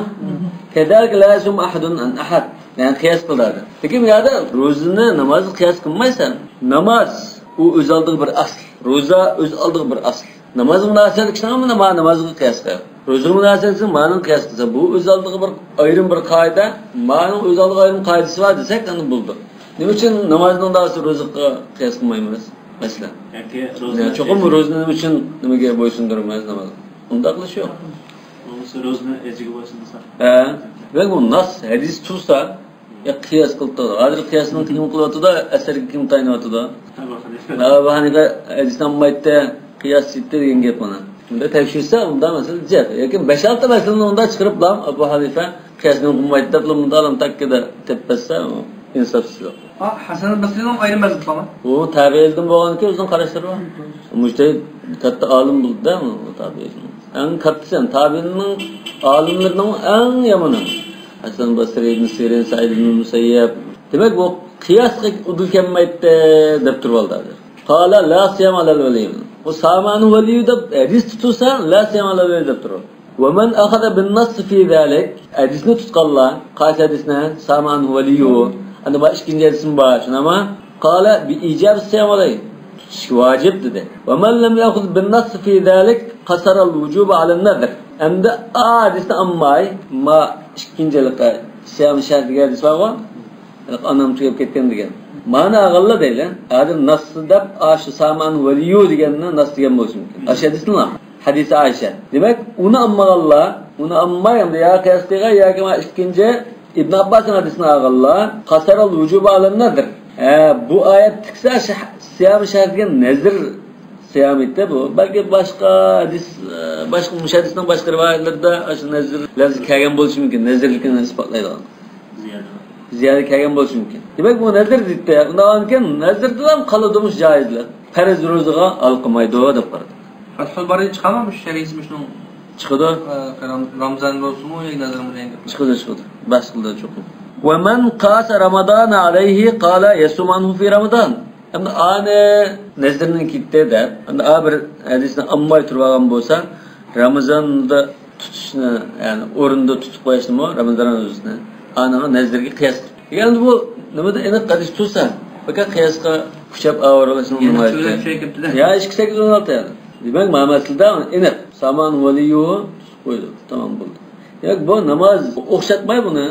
كذلك لا يصوم أحد عن أحد. يەنى قىياس قىلدى. لېكىن بۇ يەردە روزىنى نامازغا قىياس قىلمايسەن. ناماز ئۇ ئۆز ئالدىغا بىر ئەسل. روزا ئۆز ئالدىغا بىر ئەسل. نامازغا مۇناسىۋەتلىك ئىشنى مانا نامازغا قىياس قىل. روزىغا مۇناسىۋەتلىك مانىڭ قىياس قىلسا، بۇ ئۆز ئالدىغا بىر ئايرىم بىر قائىدە، مانىڭ ئۆز ئالدىغا ئايرىم قائىدىسى بار دېسەك، ئاندىن بولىدۇ. نېمە ئۈچۈن نامازنىڭ دائىرىسىدە روزىغا قىياس قىلمايمىز، مەسىلەن؟ ياكى يا، روزىنى چوقۇم ئەجىگە روزىنى نېمە ئۈچۈن نېمىگە بويسۇندۇرىمىز نامازغا؟ ئۇنداق قىلىش يوق. بولمىسا روزىنى ئەجىگە بويسۇندۇرسا. ھە. دېمەك، بۇ ناس ھەدىس تۇرسا، يا قىياس قىلىپ تۇرىدۇ. ھازىر قىياسنىڭ كىم قىلىۋاتىدۇ، ئەسەرگە كىم تايىنىۋاتىدۇ؟ ئەبۇ ھەنىفە. ئەبۇ ھەنىفە ھەدىسنى ئالمايتتى، قىياس چىقتى دېگەن گەپ مانا. بۇندا تەكشۈرسە، ئۇندا مەسىلە جىق. لېكىن بەش-ئالتە مەسىلىنى ئۇندا چىقىرىپلا، ئەبۇ ھەنىفە قىياسنى قىلمايتتى دەپلا، مۇنداق تەككىدە دەپ بەرسە، ئۇ ئىنساپسىزلىق. ئا، ھەسەن بەسرىنىڭ ئايرىم مەزھىپى بارمۇ؟ ئۇ تابىئىندىن بولغاندىكىن ئۆزىنىڭ قاراشلىرى بار. مۇجتەھىد، كاتتا ئالىم بولدى-دە، ئۇ تابىئىن. ئەڭ كاتتىسى، تابىئىننىڭ ئالىملىرىنىڭ ئەڭ يامىنى. ھەسەن بەسرى، ئىبن سىرىن، سەئىد ئىبن مۇسەييەب. دېمەك، بۇ قىياسقا ئۇدۇل كەلمەيتتى دەپ تۇرۇۋالدى ھازىر. قال لا صيام على الولي. بۇ سامانۇ ۋەلىيۇ دەپ ھەدىس تۇتۇلسا، لا صيام على الولي دەپ تۇرۇۋالدى. ومن أخذ بالنص في ذلك، ھەدىسنى تۇتقانلار، قايسى ھەدىسنى؟ سامانۇ ۋەلىيۇ. ئەندى بار ئىككىنچى ھەدىسمۇ بار، شۇنداقمۇ؟ قال بإيجاب الصيام عليه. تۇتۇش ۋاجىپ دېدى. ومن لم يأخذ بالنص في ذلك قصر الوجوب على النذر. ئەمدى ئا ھەدىسنى ئالماي، ما ئىككىنچى ھېلىقى سىيام شەرت دېگەن ھەدىس بارغۇ؟ ھېلىقى ئانام تۈگەپ كەتكەن دېگەن. مانا ئالغانلا دەيلى. ھازىر ناس دەپ، ئاشۇ سامانۇ ۋەلىيۇ دېگەننى ناس دېگەن بولۇشى مۇمكىن. ئاشۇ ھەدىسنىلا. ھەدىسى ئائىشە. دېمەك، ئۇنى ئالمىغانلار، ئۇنى ئالماي، ئەمدى يا قىياس قىلغان ياكى ما ئىككىنچى ئىبن ئابباسنىڭ ھەدىسىنى ئالغانلار، قەسەرەل ۋۇجۇبى ئالەن نەزر. ھە، بۇ ئايەت تىكسە، شە-، سىيام شەرت دېگەن نەزر سىيامىتى بۇ. بەلكى باشقا ھەدىس، باشقا، مۇشۇ ھەدىسنىڭ باشقا رىۋايەتلىرىدە ئاشۇ نەزر لەفزى كەلگەن بولۇشى مۇمكىن، نەزرلىكنى ئىسپاتلايدىغان. زىيادە. زىيادە كەلگەن بولۇشى مۇمكىن. دېمەك، بۇ نەزر دېدى. ئۇنداقكەن نەزردىن قالىدۇ مۇشۇ جايىزلىق. پەرز روزىغا ھالقىمايدۇ دەپ قارىدى. فەتھۇل بارىنى چىقارمۇ مۇشۇ شەرھىسى مۇشۇنىڭ؟ چىقىدۇ. ئە، رام-، رامزان بولسىمۇ ياكى نەزىر بولسۇن. چىقىدۇ، چىقىدۇ. بەس قىلدى چوقۇم. ومن قاس رمضان عليه قال يصوم عنه في رمضان. ئەمدى ئانى نەزىرنى كېتتى دەپ، ئەمدى ئا بىر ھەدىسنى ئالماي تۇرۇۋالغان بولسا، رامىزاندا تۇتۇشنى، يەنى ئورنىدا تۇتۇپ قويۇشنىمۇ، رامىزان روزىسىنى ئانىڭغا نەزىرگە قىياس قىلىپ. ئەمدى بۇ نېمىدە ئېنىق ھەدىس تۇرسا، پەقەت قىياسقا كۈچەپ ئاۋارە بولۇشنىڭ يەنە نېمە تۆلەپ ئىشى؟ شۇ كېتىپتۇ-دە. يا ئىككى سەككىز ئون ئالتە يەنى. دېمەك، مانا مەسىلىدە ئېنىق. سامان ۋەلىيۇ تۇتۇپ قويدۇق. تامام بولدى. دېمەك، بۇ ناماز ئوخشاتماي بۇنى.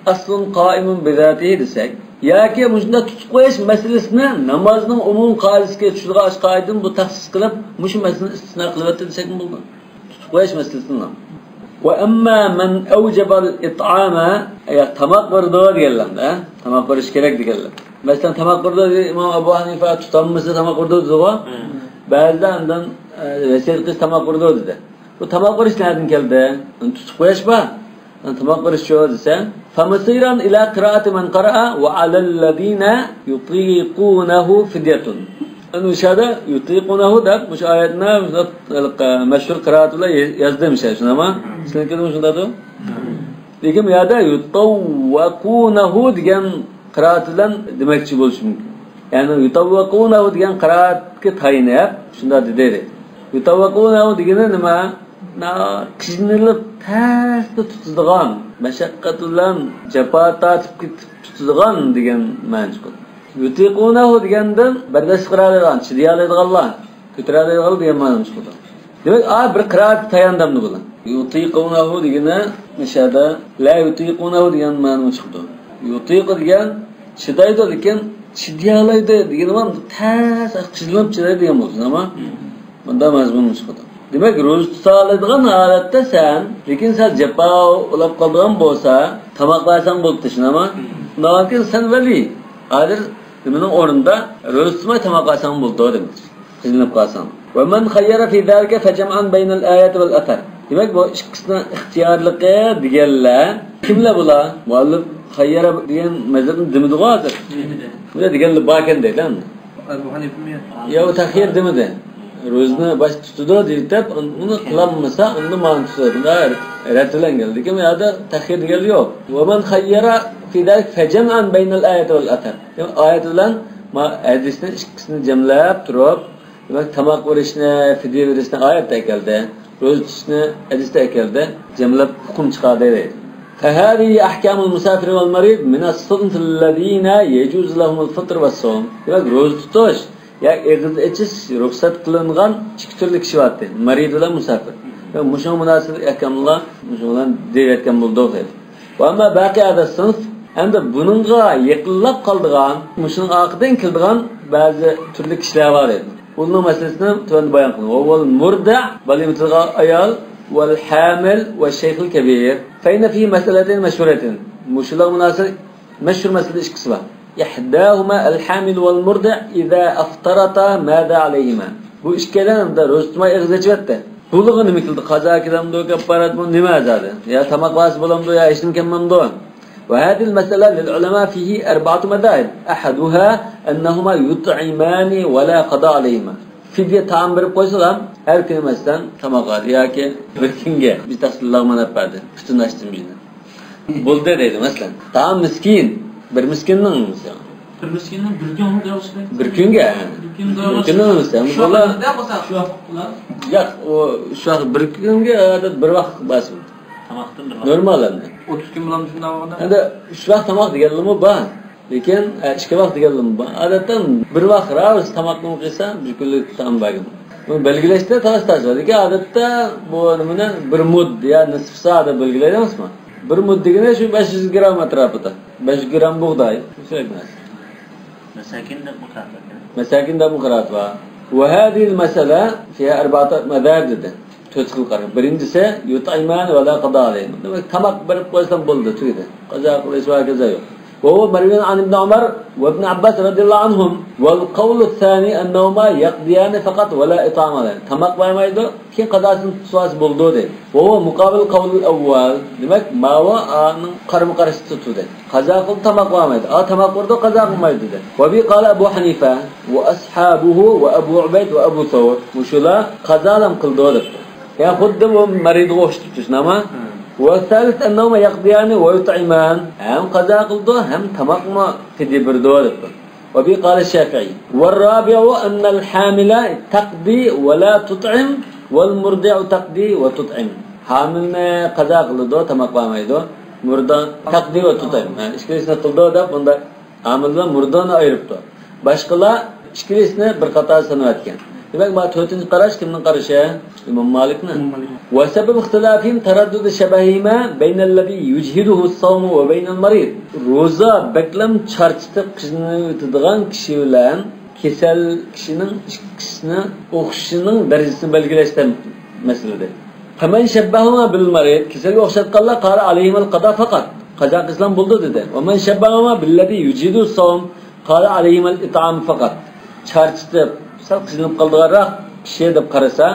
ئەسلۇن قائىمۇن بىزاتىھى دېسەك. ياكى مۇشۇنداق تۇتۇپ قويۇش مەسىلىسىنى نامازنىڭ ئومۇمىي قائىدىسىگە چۈشىدىغان ئاشۇ قائىدىنى بۇ تەخسىس قىلىپ، مۇشۇ مەسىلىنى ئىستىسنا قىلىۋەتتى دېسەكمۇ بولىدۇ. تۇتۇپ قويۇش مەسىلىسىنى. ۋە ئەمما مەن ئەۋجەبەل ئىتئامە، ئەگەر تاماق بېرىدۇ دېگەنلەردە، تاماق بېرىش كېرەك دېگەنلەر. مەسىلەن، تاماق بېرىدۇ دېدى، ئىمام ئەبۇ ھەنىفە تۇتالمىسا تاماق بېرىدۇ دېدىغۇ. مم. بەزىلەر ئاندىن، ئە، ۋەسىيەت قىلسا تاماق بېرىدۇ دېدى. بۇ تاماق بېرىش نەدىن كەلدى؟ تۇتۇپ قويۇش بار. تاماق بېرىشچۇ دېسە، فمصيرا إلى قراءة من قرأ وعلى الذين يطيقونه فدية. ئەنە ئۇ يەردە يۇتىقۇنەھۇ دەپ مۇشۇ ئايەتنى مەشھۇر قىرائەت بىلەن يازدىم شۇنداقمۇ؟ سىلىڭكىدىمۇ شۇنداقتۇ؟ لېكىن بۇ يەردە يۇتەۋۋەقۇنەھۇ دېگەن قىرائەت بىلەن دېمەكچى بولۇشى مۇمكىن. يەنى يۇتەۋۋەقۇنەھۇ دېگەن قىرائەتكە تايىنىپ شۇنداق دېدى. يۇتەۋۋەقۇنەھۇ دېگىنى نېمە؟ قىينىلىپ تەستە تۇتىدىغان، مەشەققەت بىلەن جاپا تارتىپ كېتىپ تۇتىدىغان دېگەن مەنە چىقىدۇ. يۇتىقۇنەھۇ دېگەندىن بەرداشلىق قىلالايدىغان، چىدىيالايدىغانلار، كۆتۈرەلەيدىغانلار دېگەن مەنىمۇ چىقىدۇ. دېمەك، ئا بىر قىرائەتكە تاياندى بۇلار. يۇتىقۇنەھۇ دېگىنى مۇشۇ يەردە لا يۇتىقۇنەھۇ دېگەن مەنىمۇ چىقىدۇ. يۇتىقۇ دېگەن چىدايدۇ، لېكىن چىدىيالايدۇ دېگىنى بار، تەس قىينىلىپ چىدايدۇ دېگەن بولسۇن، ئەمما مۇنداق مەزمۇن چىقىدۇ. دېمەك، روزا تۇتالايدىغان ھالەتتە سەن، لېكىن سەن جاپا ئۇلاپ قالىدىغان بولسا، تاماق بەرسەڭ بولدى، شۇنداقمۇ؟ شۇنداقكەن سەن ۋەلىي. ھازىر نېمىنىڭ ئورنىدا روزا تۇتماي تاماق بەرسەڭ بولىدۇ دېمەكچى. قىينىلىپ قالساڭ. ومن خير في ذلك فجمعا بين الآية والأثر. دېمەك، بۇ ئىككىسىنىڭ ئىختىيارلىقى دېگەنلەر كىملەر بۇلار؟ مۇئەللىپ خەييەرە دېگەن مەزھەپنى دېمىدىغۇ ھازىر. دېمىدى. بۇ دېگەنلەر باركەن دەيدۇ ئەمدى. ئەبۇ ھەنىفىمۇ يا؟ يا، ئۇ تەخيىر دېمىدى. روزىنى باش تۇتىدۇ دېيىپ، ئۇنى قىلالمىسا، ئۇندا مانا تۇتىدۇ. رەت بىلەن كەلدى. لېكىن بۇ يەردە تەخيىر دېگەنلەر يوق. ومن خير في ذلك فجمعا بين الآية والأثر. يەنى ئايەت بىلەن ما ھەدىسنى ئىككىسىنى جەملەپ تۇرۇپ، دېمەك، تاماق بېرىشنى، فىدىيە بېرىشنى ئايەتتە ئەكەلدى، روزا تۇتۇشنى ھەدىستە ئەكەلدى، جەملەپ ھۆكۈم چىقاردى دەيدۇ. فهذه أحكام المسافر والمريض من الصنف الذين يجوز لهم الفطر والصوم. دېمەك، روزا تۇتۇش يا ئېغىز ئېچىش رۇخسەت قىلىنغان ئىككى تۈرلۈك كىشى بارتى، مەرىد بىلەن مۇساپىر. مۇشۇنىڭ مۇناسىۋەتلىك ئەھكاملار مۇشۇ بىلەن دېيىۋەتكەن بولدۇق. وأما باقي هذا الصنف، ئەمدى بۇنىڭغا يېقىنلاپ قالىدىغان، مۇشۇنىڭ ئارقىدىن كېلىدىغان بەزى تۈرلۈك كىشىلەر بار ئىدى. ئۇلارنىڭ مەسىلىسىنى تۆۋەندە بايان قىلىمەن. وهو المرضع، بالا ئېمىتىدىغان ئايال، والحامل والشيخ الكبير. فإن فيه مسألتين مشهورتين. مۇشۇلارغا مۇناسىۋەت مەشھۇر مەسىلە ئىككىسى بار. إحداهما الحامل والمرضع إذا أفطرتا ماذا عليهما؟ بۇ ئىككىيلەن ئەمدى روزا تۇتماي ئېغىز ئېچىۋەتتى. بۇلارغا نېمە كېلىدۇ؟ قازا كېلەمدۇ، كەپپارەتمۇ، نېمە زادى؟ يا تاماق ۋاسى بولامدۇ، يا ھېچنېمە كەلمەمدۇ؟ وهذه المسألة للعلماء فيه أربعة مذاهب. أحدها أنهما يطعمان ولا قضاء عليهما. فىدىيە تائام بېرىپ قويسىلا، ھەر كۈنى مەسىلەن تاماق ئالدى ياكى بىر كۈنگە بىر تەخسىللەرمۇ مەنەپ بەردى. پۈتۈن ئاشتىن بىرنى. بولدى دەيدۇ، مەسىلەن. تائام مىسكىن، بىر مىسكىننىڭ مىسالى. بىر مىسكىننىڭ بىر كۈن ئۇنى دەۋاتسىڭىز. بىر كۈنگە. بىر كۈن بىر كۈننىڭ مىسالى. شۇ بۇلار ۋاقىتتا بولسا. شۇ ۋاقىت بولار. ياق، ئۇ شۇ ۋاقىت بىر كۈنگە ئادەت بىر ۋاق باسىدۇ. تاماقتىن بىر ۋاق. نورمال ئەمدى. ئوتتۇز كۈن بولامدۇ شۇنداق بولغاندا؟ ئەمدى ئۈچ ۋاق تاماق دېگەنلىمۇ بار. لېكىن، ئە، ئىككى ۋاق دېگەنلىمۇ بار. ئادەتتە بىر ۋاق راۋۇز تاماقنى قىلسا، بىر كۈنلۈك تائام بەرگەن. بۇنى بەلگىلەشتە تالاش-تارتىش بار. لېكىن ئادەتتە بۇ نېمىنى بىر مۇد يا نىسف سا دەپ بەلگىلەيدىغانسىما؟ بىر مۇد دېگىنى شۇ بەش يۈز گرام ئەتراپىدا. بەش يۈز گرام بۇغداي. مۇشۇ نەرسە. مەساكىن دەپمۇ قارىتىلىدۇ. مەساكىن دەپمۇ قارىتىلىدۇ. وهذه المسألة فيها أربعة مذاهب دېدى. تۆت خىل قاراش. بىرىنچىسى، يطعمان ولا قضاء عليهما. دېمەك، تاماق بېرىپ قويسام بولدى، تۈگىدى. قازا قىلىش ۋە قازا يوق. وهو مروي عن ابن عمر وابن عباس رضي الله عنهم. والقول الثاني أنهما يقضيان فقط ولا إطعام عليه. تاماق بەرمەيدۇ، كېيىن قازاسىنى تۇتسا بولىدۇ دەيدۇ. وهو مقابل القول الأول. دېمەك، ماۋۇ ئانىڭ قارىمۇ قارشى تۇتۇۋىدى. قازا قىلدى، تاماق بەرمەيدۇ. ئا، تاماق بېرىدۇ، قازا قىلمايدۇ دەيدۇ. وبه قال أبو حنيفة وأصحابه وأبو عبيد وأبو ثور. مۇشۇلار قازالام قىلىدۇ دەپتۇ. يەنى خۇددى بۇ مەرىدىگە ئوخشىتىپ تۇرسۇن، ئەمما. والثالث أنهما يقضيان ويطعمان. ھەم قازا قىلىدۇ، ھەم تاماقمۇ پىدىيە بېرىدۇ دەپتۇ. وبه قال الشافعي. والرابع أن الحامل تقضي ولا تطعم والمرضع تقضي وتطعم. ھامىلنى قازا قىلىدۇ، تاماق بەرمەيدۇ. مۇردا تەقدى ۋە تۇتايم. ھە، ئىككىلىسىنى قىلىدۇ دەپ بۇنداق ھامىل بىلەن مۇردىنى ئايرىپتۇ. باشقىلار ئىككىلىسىنى بىر قاتار ساناۋەتكەن. دېمەك، مانا تۆتىنچى قاراش كىمنىڭ قارىشى؟ ئىمام مالىكنىڭ. ئىمام مالىك. وسبب اختلافهم تردد شبههما بين الذي يجهده الصوم وبين المريض. روزا بەكلەم چارچىتىپ قىينىلىۋېتىدىغان كىشى بىلەن كېسەل كىشىنىڭ ئىككىسىنى ئوخشىشىنىڭ دەرىجىسىنى بەلگىلەشتە مەسىلىدە. فمن شبههما بالمريض، كېسەلگە ئوخشاتقانلار، قال عليهما القضاء فقط. قازا قىلسىلا بولدى دېدى. ومن شبههما بالذي يجهده الصوم، قال عليهما الإطعام فقط. چارچىتىپ، سەل قىينىلىپ قالىدىغانراق كىشى دەپ قارىسا،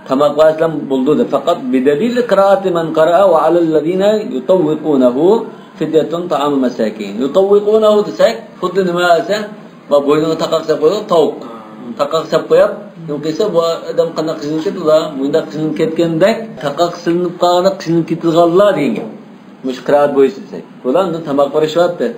تاماق بەرسىلا بولدى دېدى. فقط بدليل قراءة من قرأ وعلى الذين يطوقونه فدية طعام مساكين. يطوقونه دېسەك، خۇددى نېمە دېسە، ما بوينىغا تاقاق سەپ قويىدۇ، تاۋۇق. تاقاق سەپ قويۇپ، نېمە قىلسا، بۇ ئادەم قانداق قىينىلىپ كېتىدۇ، مۇنداق قىينىلىپ كەتكەندەك، تاقاق سېلىنىپ قالغاندەك قىينىلىپ كېتىدىغانلار دېگەن گەپ. مۇشۇ قىرائەت بويىچە دېسەك. بۇلار ئۇندا تاماق بېرىشىۋاتىدۇ.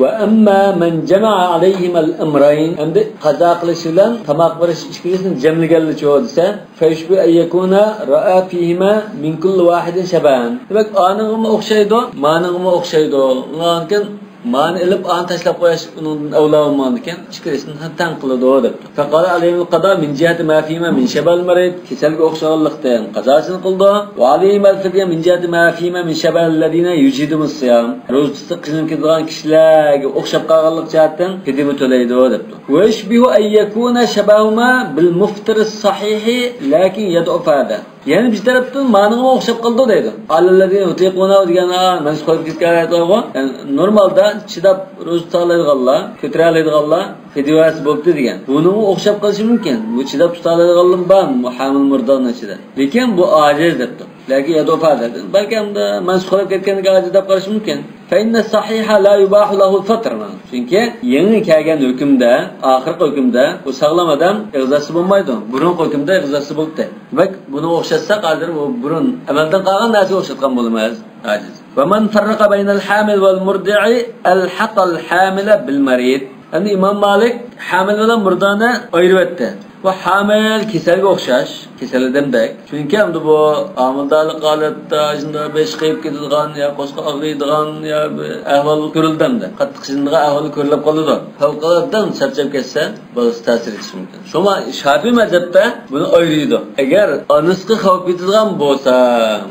وأما من جمع عليهما الأمرين، ئەمدى قازا قىلىش بىلەن تاماق بېرىش ئىككىلىسىنى جەملىگەنلىچۇ دېسە، فيشبه أن يكون رأى فيهما من كل واحد شبها. دېمەك، ئانىڭغىمۇ ئوخشايدۇ، مانىڭغىمۇ ئوخشايدۇ. ئۇنىڭدىن كېيىن مانى ئېلىپ، ئانى تاشلاپ قويۇش ئۇنىڭدىن ئەۋلا بولمىغاندىكىن، ئىككىلىسىنى تەڭ قىلىدۇ، دەپتۇ. فقال عليهما القضاء من جهة ما فيهما من شبه المريض، كېسەلگە ئوخشىغانلىقتىن قازاسىنى قىلىدۇ. وعليهما الفدية من جهة ما فيهما من شبه الذين يجهدهم الصيام، روزىسى قىينىلىپ كېتىدىغان كىشىلەرگە ئوخشاپ قالغانلىق جەھەتتىن فديە تۆلەيدۇ، دەپتۇ. ويشبه أن يكون شبههما بالمفطر الصحيح لكن يضعف هذا. يەنە بىر تەرەپتىن مانىڭغا ئوخشاپ قالىدۇ دەيدۇ. ئاللەللەرنى يۇتىقۇنەھۇ دېگەن، ھە، مەنسۇخ قىلىپ كەتكەن ئايەت بارغۇ. يەنى نورمالدا چىداپ روزا تۇتالايدىغانلار، كۆتۈرەلەيدىغانلار فىدىيە بەرسە بوپتۇ دېگەن. بۇنىڭغا ئوخشاپ قېلىشى مۇمكىن. بۇ چىداپ تۇتالايدىغانلار بار، ھامىل مۇردانىڭ ئىچىدە. لېكىن بۇ ئاجىز دەپتۇ. لكن يضعف هذا. بەلكى ئەمدى مەنسۇخ قىلىپ كەتكەنگە ئاجىز دەپ قارىشى مۇمكىن. فإن الصحيح لا يباح له الفطر. چۈنكى يېڭى كەلگەن ھۆكۈمدە، ئاخىرقى ھۆكۈمدە بۇ ساغلام ئادەم ئېغىز ئاچسا بولمايدۇ. بۇرۇنقى ھۆكۈمدە ئېغىز ئاچسا بولدى. دېمەك، بۇنى ئوخشاتساق، ھازىر بۇ بۇرۇن ئەمەلدىن قالغان نەرسىگە ئوخشاتقان بولىمىز. ئاجىز. ومن فرق بين الحامل والمرضع ألحق الحامل بالمريض. ئەمدى ئىمام مالىك ھامىل بىلەن مۇردارنى ئايرىۋەتتى. بۇ ھامىل كېسەلگە ئوخشاش، كېسەل ئادەمدەك. چۈنكى ئەمدى بۇ ھامىلىدارلىق ھالەتتە شۇنداق بېشى قېيىپ كېتىدىغان يا قورسىقى ئاغرىيدىغان يا بىر ئەھۋال كۆرۈلدى ئەمدى. قاتتىق قىزىنىدىغان ئەھۋال كۆرۈلۈپ قالىدۇ. پەۋقۇلئاددە چارچاپ كەتسە، بالىسى تەسىر ئېتىشى مۇمكىن. شۇڭا شافىئىي مەزھەپتە بۇنى ئايرىيدۇ. ئەگەر ئانىسىغا خەۋپ يېتىدىغان بولسا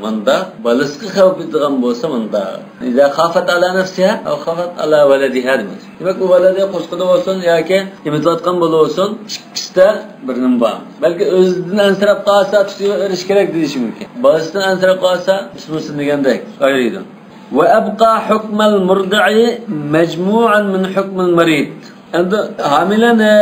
مۇنداق، بالىسىغا خەۋپ يېتىدىغان بولسا مۇنداق. إذا خافت على نفسها أو خافت على ولدها دېمەك. دېمەك، ئۇ بالىدىن قورقىدۇ بولسۇن ياكى ئېمىتىۋاتقان بولۇۋاتسۇن، ئىككىسىدە بىر نېمە بار. بەلكى ئۆزىدىن ئەنسىرەپ قالسا تۇتۇۋېرىش كېرەك دېيىشى مۇمكىن. بالىسىدىن ئەنسىرەپ قالسا ئۇسمۇسىن دېگەندەك ئايرىيدۇ. وأبقى حكم المرضع مجموعا من حكم المريض. ئەمدى ھامىلىنى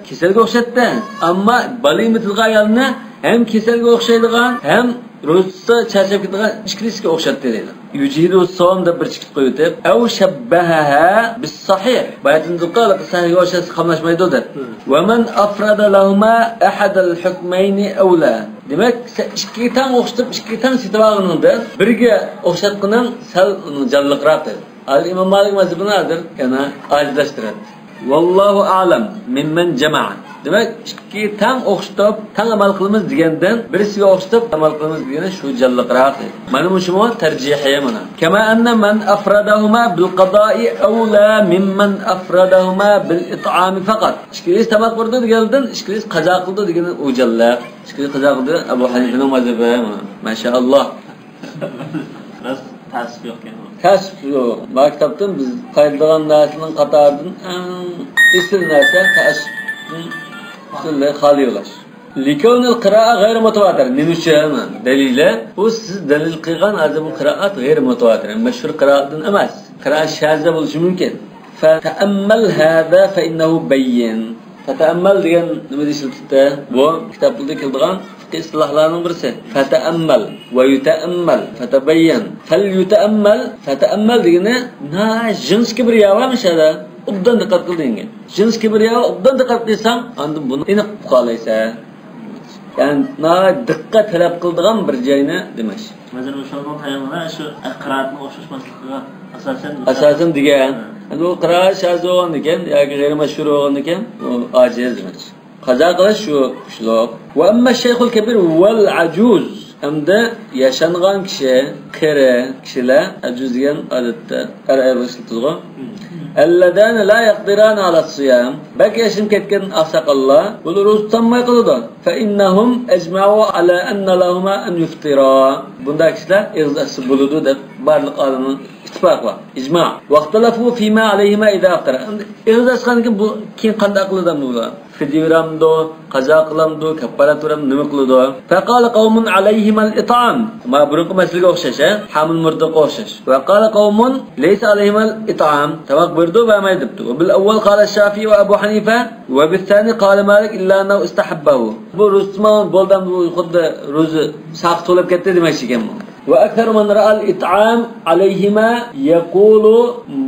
كېسەلگە ئوخشاتتى، ئەمما بالا ئېمىتىدىغان ئايالنى ھەم كېسەلگە ئوخشايدىغان، ھەم روزا تۇتسا چارچاپ كېتىدىغان ئىككىلىسىگە ئوخشاتتى دەيدۇ. يجهد الصوم دەپ بىر چېكىت قويۇۋېتىپ، أو شبهها بالصحيح. باياتىن دېدۇققۇ، سەھىھكە ئوخشاتسا قاملاشمايدۇ دەپ. ومن أفرد لهما أحد الحكمين أولى. دېمەك، سەن ئىككىگە تەڭ ئوخشىتىپ، ئىككىگە تەڭ سېتىۋالغىنىڭدىن بىرگە ئوخشاتقىنىڭ سەل ئۇنىڭ جانلىقراق دەيدۇ. ھازىر ئىمام مالىك مەزھىپىنى ھازىر يەنە ئاجىزلاشتۇراتتى. والله أعلم ممن جمع. دېمەك، ئىككى تەڭ ئوخشىتىپ، تەڭ ئەمەل قىلىمىز دېگەندىن، بىرسىگە ئوخشىتىپ ئەمەل قىلىمىز دېگىنى شۇ جانلىقراق. مانا مۇشۇمۇ تەرجىھى مانا. كما أن من أفردهما بالقضاء أولى ممن أفردهما بالإطعام فقط. ئىككىلىسى تاماق بېرىدۇ دېگەندىن، ئىككىلىسى قازا قىلىدۇ دېگىنى ئۇ جانلىق. ئىككىلىسى قازا قىلىدۇ، ئەبۇ ھەنىفىنىڭ مەزھىپى. ماشائاللاھ. بىراز تەسىپ يوقكەن بۇ. تەسىپ يوق. ما كىتابتىن بىز قايتىدىغان نەرسىنىڭ قاتارىدىن ئەڭ ئېسىل نەرسە تەسىپتىن پۈتۈنلەي خالىي بولاش. لكون القراءة غير متواتر. نېمە ئۈچۈن؟ دەلىلى. بۇ سىز دەلىل قىلغان ھازىر بۇ قىرائەت غەيرىي مۇتەۋاتىر. مەشھۇر قىرائەتتىن ئەمەس. قىرائەت شازە بولۇشى مۇمكىن. فتأمل هذا فإنه بين. فتأمل دېگەن نېمىدە ئىشلىتىلدى؟ بۇ كىتابلاردا كېلىدىغان فىقھىي ئىستىلاھلارنىڭ بىرسى. فتأمل، ويتأمل، فتبين، فليتأمل، فتأمل دېگىنى ناھايىتى جىنسكى بىر يا بار مۇشۇ يەردە. ئوبدان دىققەت قىل دېگەن گەپ. جىنسكى بىر يا ئوبدان دىققەت قىلساڭ، ئاندىن بۇنى ئېنىق ئۇقالايسەن. يەنى ناھايىتى دىققەت تەلەپ قىلىدىغان بىر جاينى دېمەكچى. مەسىلەن، مۇشۇلارنىڭ تەييارلىرى شۇ قىرائەتنىڭ ئوخشاشماسلىقىغا ئاساسەن. ئاساسەن دېگەن. ئەمدى ئۇ قىرائەت شاز بولغاندىكىن ياكى غەيرىي مەشھۇر بولغاندىكىن ئۇ ئاجىز دېمەكچى. قازا قىلىش شۇ كۈچلۈك. وأما الشيخ الكبير والعجوز. ئەمدى ياشانغان كىشى، قېرى كىشىلەر، ئەجۇز دېگەن ئادەتتە ئەر ئايالغا ئىشلىتىدىغۇ. اللذان لا يقدران على الصيام. بەك ياشىنىپ كەتكەن ئاقساقاللار، بۇلار روزا تۇتالماي قالىدۇ. فإنهم أجمعوا على أن لهما أن يفطرا. بۇنداق كىشىلەر ئېغىز ئاچسا بولىدۇ دەپ بارلىق ئالىمنىڭ ئىتتىپاقى بار. ئىجما. واختلفوا فيما عليهما إذا أفطرا. ئېغىز ئاچقاندىن كېيىن بۇ كېيىن قانداق قىلىدۇ بۇلار؟ فديە بېرەمدۇ، قازا قىلامدۇ، كەففارەت بېرەمدۇ، نېمە قىلىدۇ؟ فقال قوم عليهما الإطعام. ما بۇرۇنقى مەسىلىگە ئوخشاش، ھە؟ ھامىل مۇردىغا ئوخشاش. وقال قوم ليس عليهما الإطعام. تاماق بېرىدۇ، بەرمەيدۇ دەپتۇ. وبالأول قال الشافعي وأبو حنيفة، وبالثاني قال مالك إلا أنه استحبه. بۇ روزا تۇتماي بولدى، بۇ خۇددى روزا ساقىت بولۇپ كەتتى دېمەكچى ئىكەن بۇ. وأكثر من رأى الإطعام عليهما يقول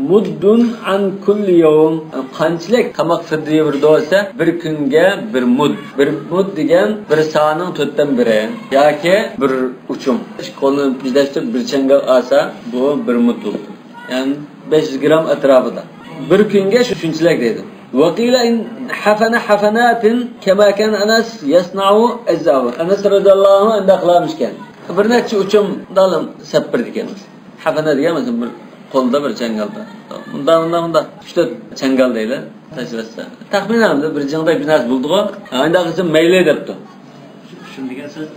مد عن كل يوم. قانچىلىك تاماق فىدىيە بېرىدۇ دېسە، بىر كۈنگە بىر مۇد. بىر مۇد دېگەن بىر سانىڭ تۆتتىن بىرى ياكى بىر ئوچۇم. ئىككى قولنى بىرلەشتۈرۈپ بىر چەڭگەل ئالسا، بۇ بىر مۇد بولىدۇ. يەنى بەش يۈز گرام ئەتراپىدا. بىر كۈنگە شۇ شۇنچىلىك دەيدۇ. وقيل إن حفن حفنات كما كان أنس يصنع أجزاءه. ئەنەس رەزىياللاھۇ ئەنھۇ ئۇنداق قىلارمىكەن. بىر نەچچە ئۇچۇم دالىم سەپ بېرىدىكەن. ھەپەنە دېگەن مەسىلەن بىر قولدا بىر چەڭگەلدە. مۇنداق، مۇنداق، مۇنداق. ئۈچ تۆت چەڭگەل دەيلى. تاشلىۋەتسە. تەخمىنەن بىر جىڭدەك بىر نەرسە بولىدىغۇ. ئانداق قىلسا مەيلى دەپتۇ. ئۇچۇم دېگەن سۆز،